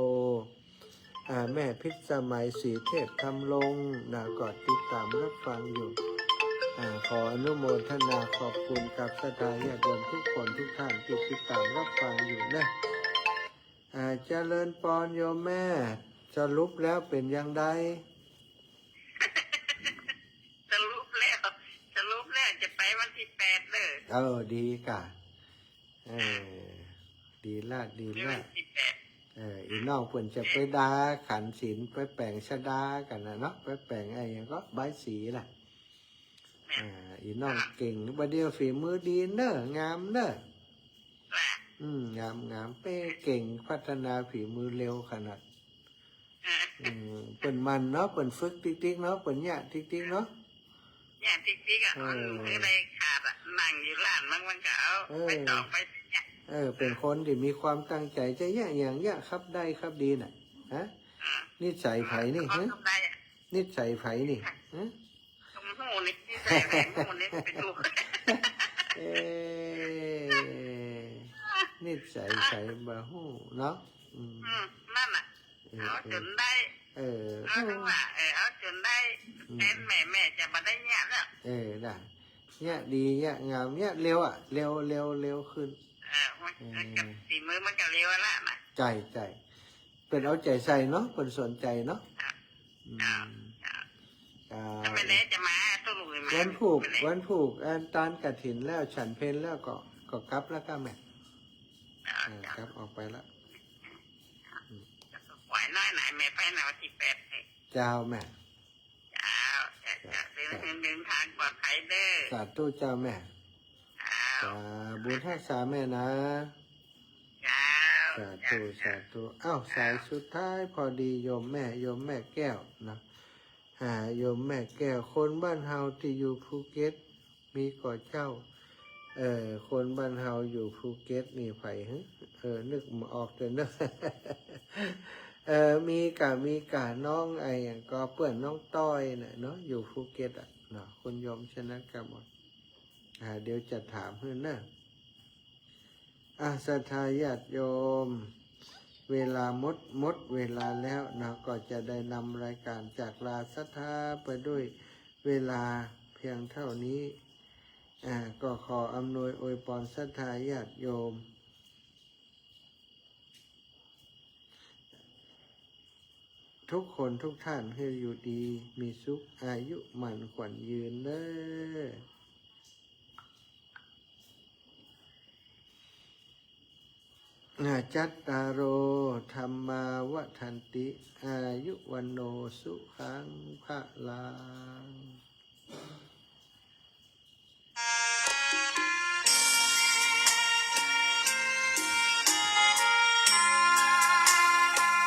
อ่า แม่พิษสมัย ศรีเทพธรรมรงค์ นะ ก็ติดตามรับฟังอยู่ อ่า ขออนุโมทนาขอบคุณกับศรัทธาญาติโยมทุกคนทุกท่านที่ติดตามรับฟังอยู่นะ อ่า เจริญปอนโยมแม่ สรุปแล้วเป๋นอย่างใด สรุปแล้ว สรุปแล้วจะไปวันตี้แปดเน่อ เออ ดีก่ะ เออ ดีละ ดีละ วันตี้แปด เออ อี่น้องเปิ้นจะไปดาขันศีล ไปแป๋งชดากั๋นน่ะเนาะ ไปแป๋งไอ้หยังก็บายสีน่ะ แม่น อ่า อี่น้องเก่ง บ่าเดี่ยวฝีมือดีเน่อ งามเน่อ แม่น อืม งาม งาม เป้เก่ง พัฒนาฝีมือเร็วขนาด เออ อืม เปิ้นหมั่นเนาะ เปิ้นฝึกติ๊กๆ เนาะ เปิ้นเยียะติ๊กๆ เนาะ เยียะติ๊กๆ อ่ะ เออ มันบ่ได้ขาดอ่ะ นั่งอยู่ร้านมัน มันก็เอา เออ ไปต่อไปเนี่ย เออ เป๋นคนตี้มีความตั้งใจ๋ จะเยียะหยังเยียะ คับได้คับดีน่ะ ฮะ อ่า นิสัยใผนี่ เขา ฮะ คับได้อ่ะ นิสัยใผนี่ ฮะ บ่ฮู้นี่ นิสัยใผ บ่ฮู้นี่ ไปดู เอ๊ะ นิสัยใผบ่ฮู้เนาะ อืม อืม นั่นน่ะ เออ เอาจ๋นได้ เออ เอาจังว่า เออ เอาจ๋นได้ อืม แทนแม่ แม่จะบ่ได้เยียะแล้ว เออ ได้ เยียะดี เยียะงาม เยียะเร็วอ่ะ เร็ว เร็ว เร็วขึ้น เออ มัน เออ มันก็ฝีมือมันก็เร็วละน่ะ ใจ้ ใจ้ เปิ้นเอาใจ๋ใส่เนาะ เปิ้นสนใจ๋เนาะ ครับ อืม ครับ ครับ ครับ แล้วแม่เล็กจะมา ตุ๊ลุงมา วันพูก แม่เล็ก วันพูก อันตานกฐินแล้ว ฉันเพลแล้วก็ ก็กลับแล้วก่ะแม่ ครับ อ่า ครับ กลับออกไปละ อืม จะไหวน้อยไหน แม่ไปนะวันตี้แปดนี่ เจ้าแม่ เจ้า เจ้า เจ้า เจ้า เดิน เดินทางปลอดภัยเน่อ สาธุเจ้าแม่ เจ้า อ่า บุญฮักษาแม่นะ เจ้า สาธุ เจ้า สาธุ อ้าว เจ้า สายสุดท้ายพอดีโยมแม่ โยมแม่แก้วนะ อ่า โยมแม่แก้ว คนบ้านเฮาตี้อยู่ภูเก็ต มีก่อเจ้า เออ คนบ้านเฮาอยู่ภูเก็ตนี่ใผ ฮะ เออ นึกบ่ออกเตื้อเนาะ เออ มีก่ะ มีก่ะ น้องไอ้หยังก็เปื้อนน้องต้อยน่ะเนาะ อยู่ภูเก็ตอ่ะเนาะ คุณโยมชนะกมล อ่า เดี๋ยวจะถามหื้อเนาะ อ่ะ ศรัทธาญาติโยม เวลาหมด หมดเวลาแล้วเนาะ ก็จะได้นำรายการจากลาศรัทธาไปด้วยเวลาเพียงเท่านี้ อ่า ก็ขออำนวยอวยปอนศรัทธาญาติโยม ทุกคนทุกท่านหื้ออยู่ดีมีสุข อายุหมั้นขวัญยืนเน่อ อ่า จัตตาโร ธัมมา วัฑฒันติ อายุ วัณโณ สุขัง พะลัง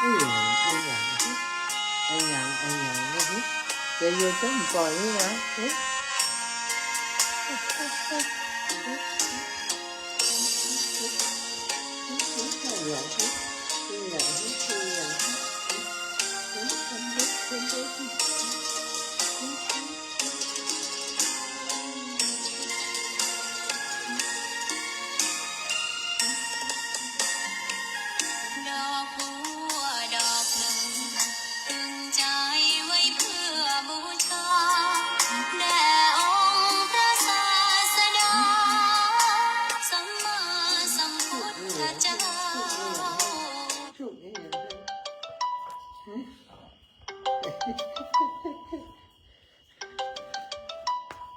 อะหยัง อะหยัง อะหยัง อะหยัง อะหยัง จะอยู่จ้ำก่อยนี่นะ เอ๊ะ อะหยัง อะหยัง อะหยัง ดอกบัวดอกหนึ่ง ตึงใจไว้เพื่อบูชา แด่องค์พระศาสดา สัมมาสัมพุทธเจ้า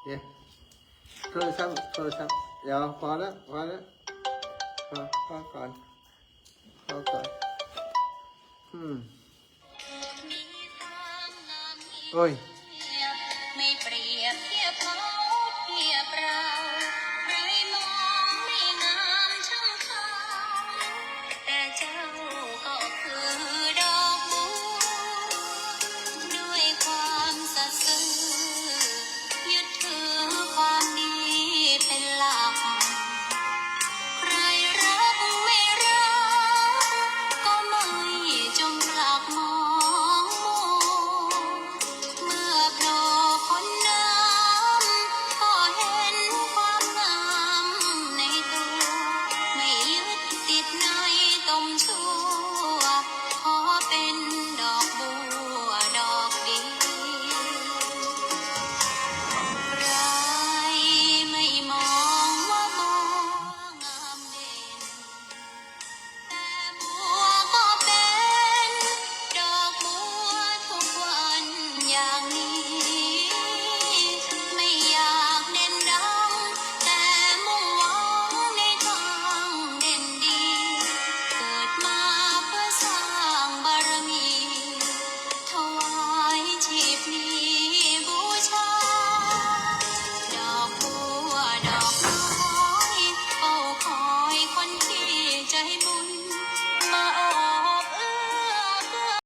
เดี๋ยว โทรศัพท์ โทรศัพท์ เดี๋ยว พอแล้ว พอแล้ว พอ พอก่อน พอก่อน อืม โอ้ย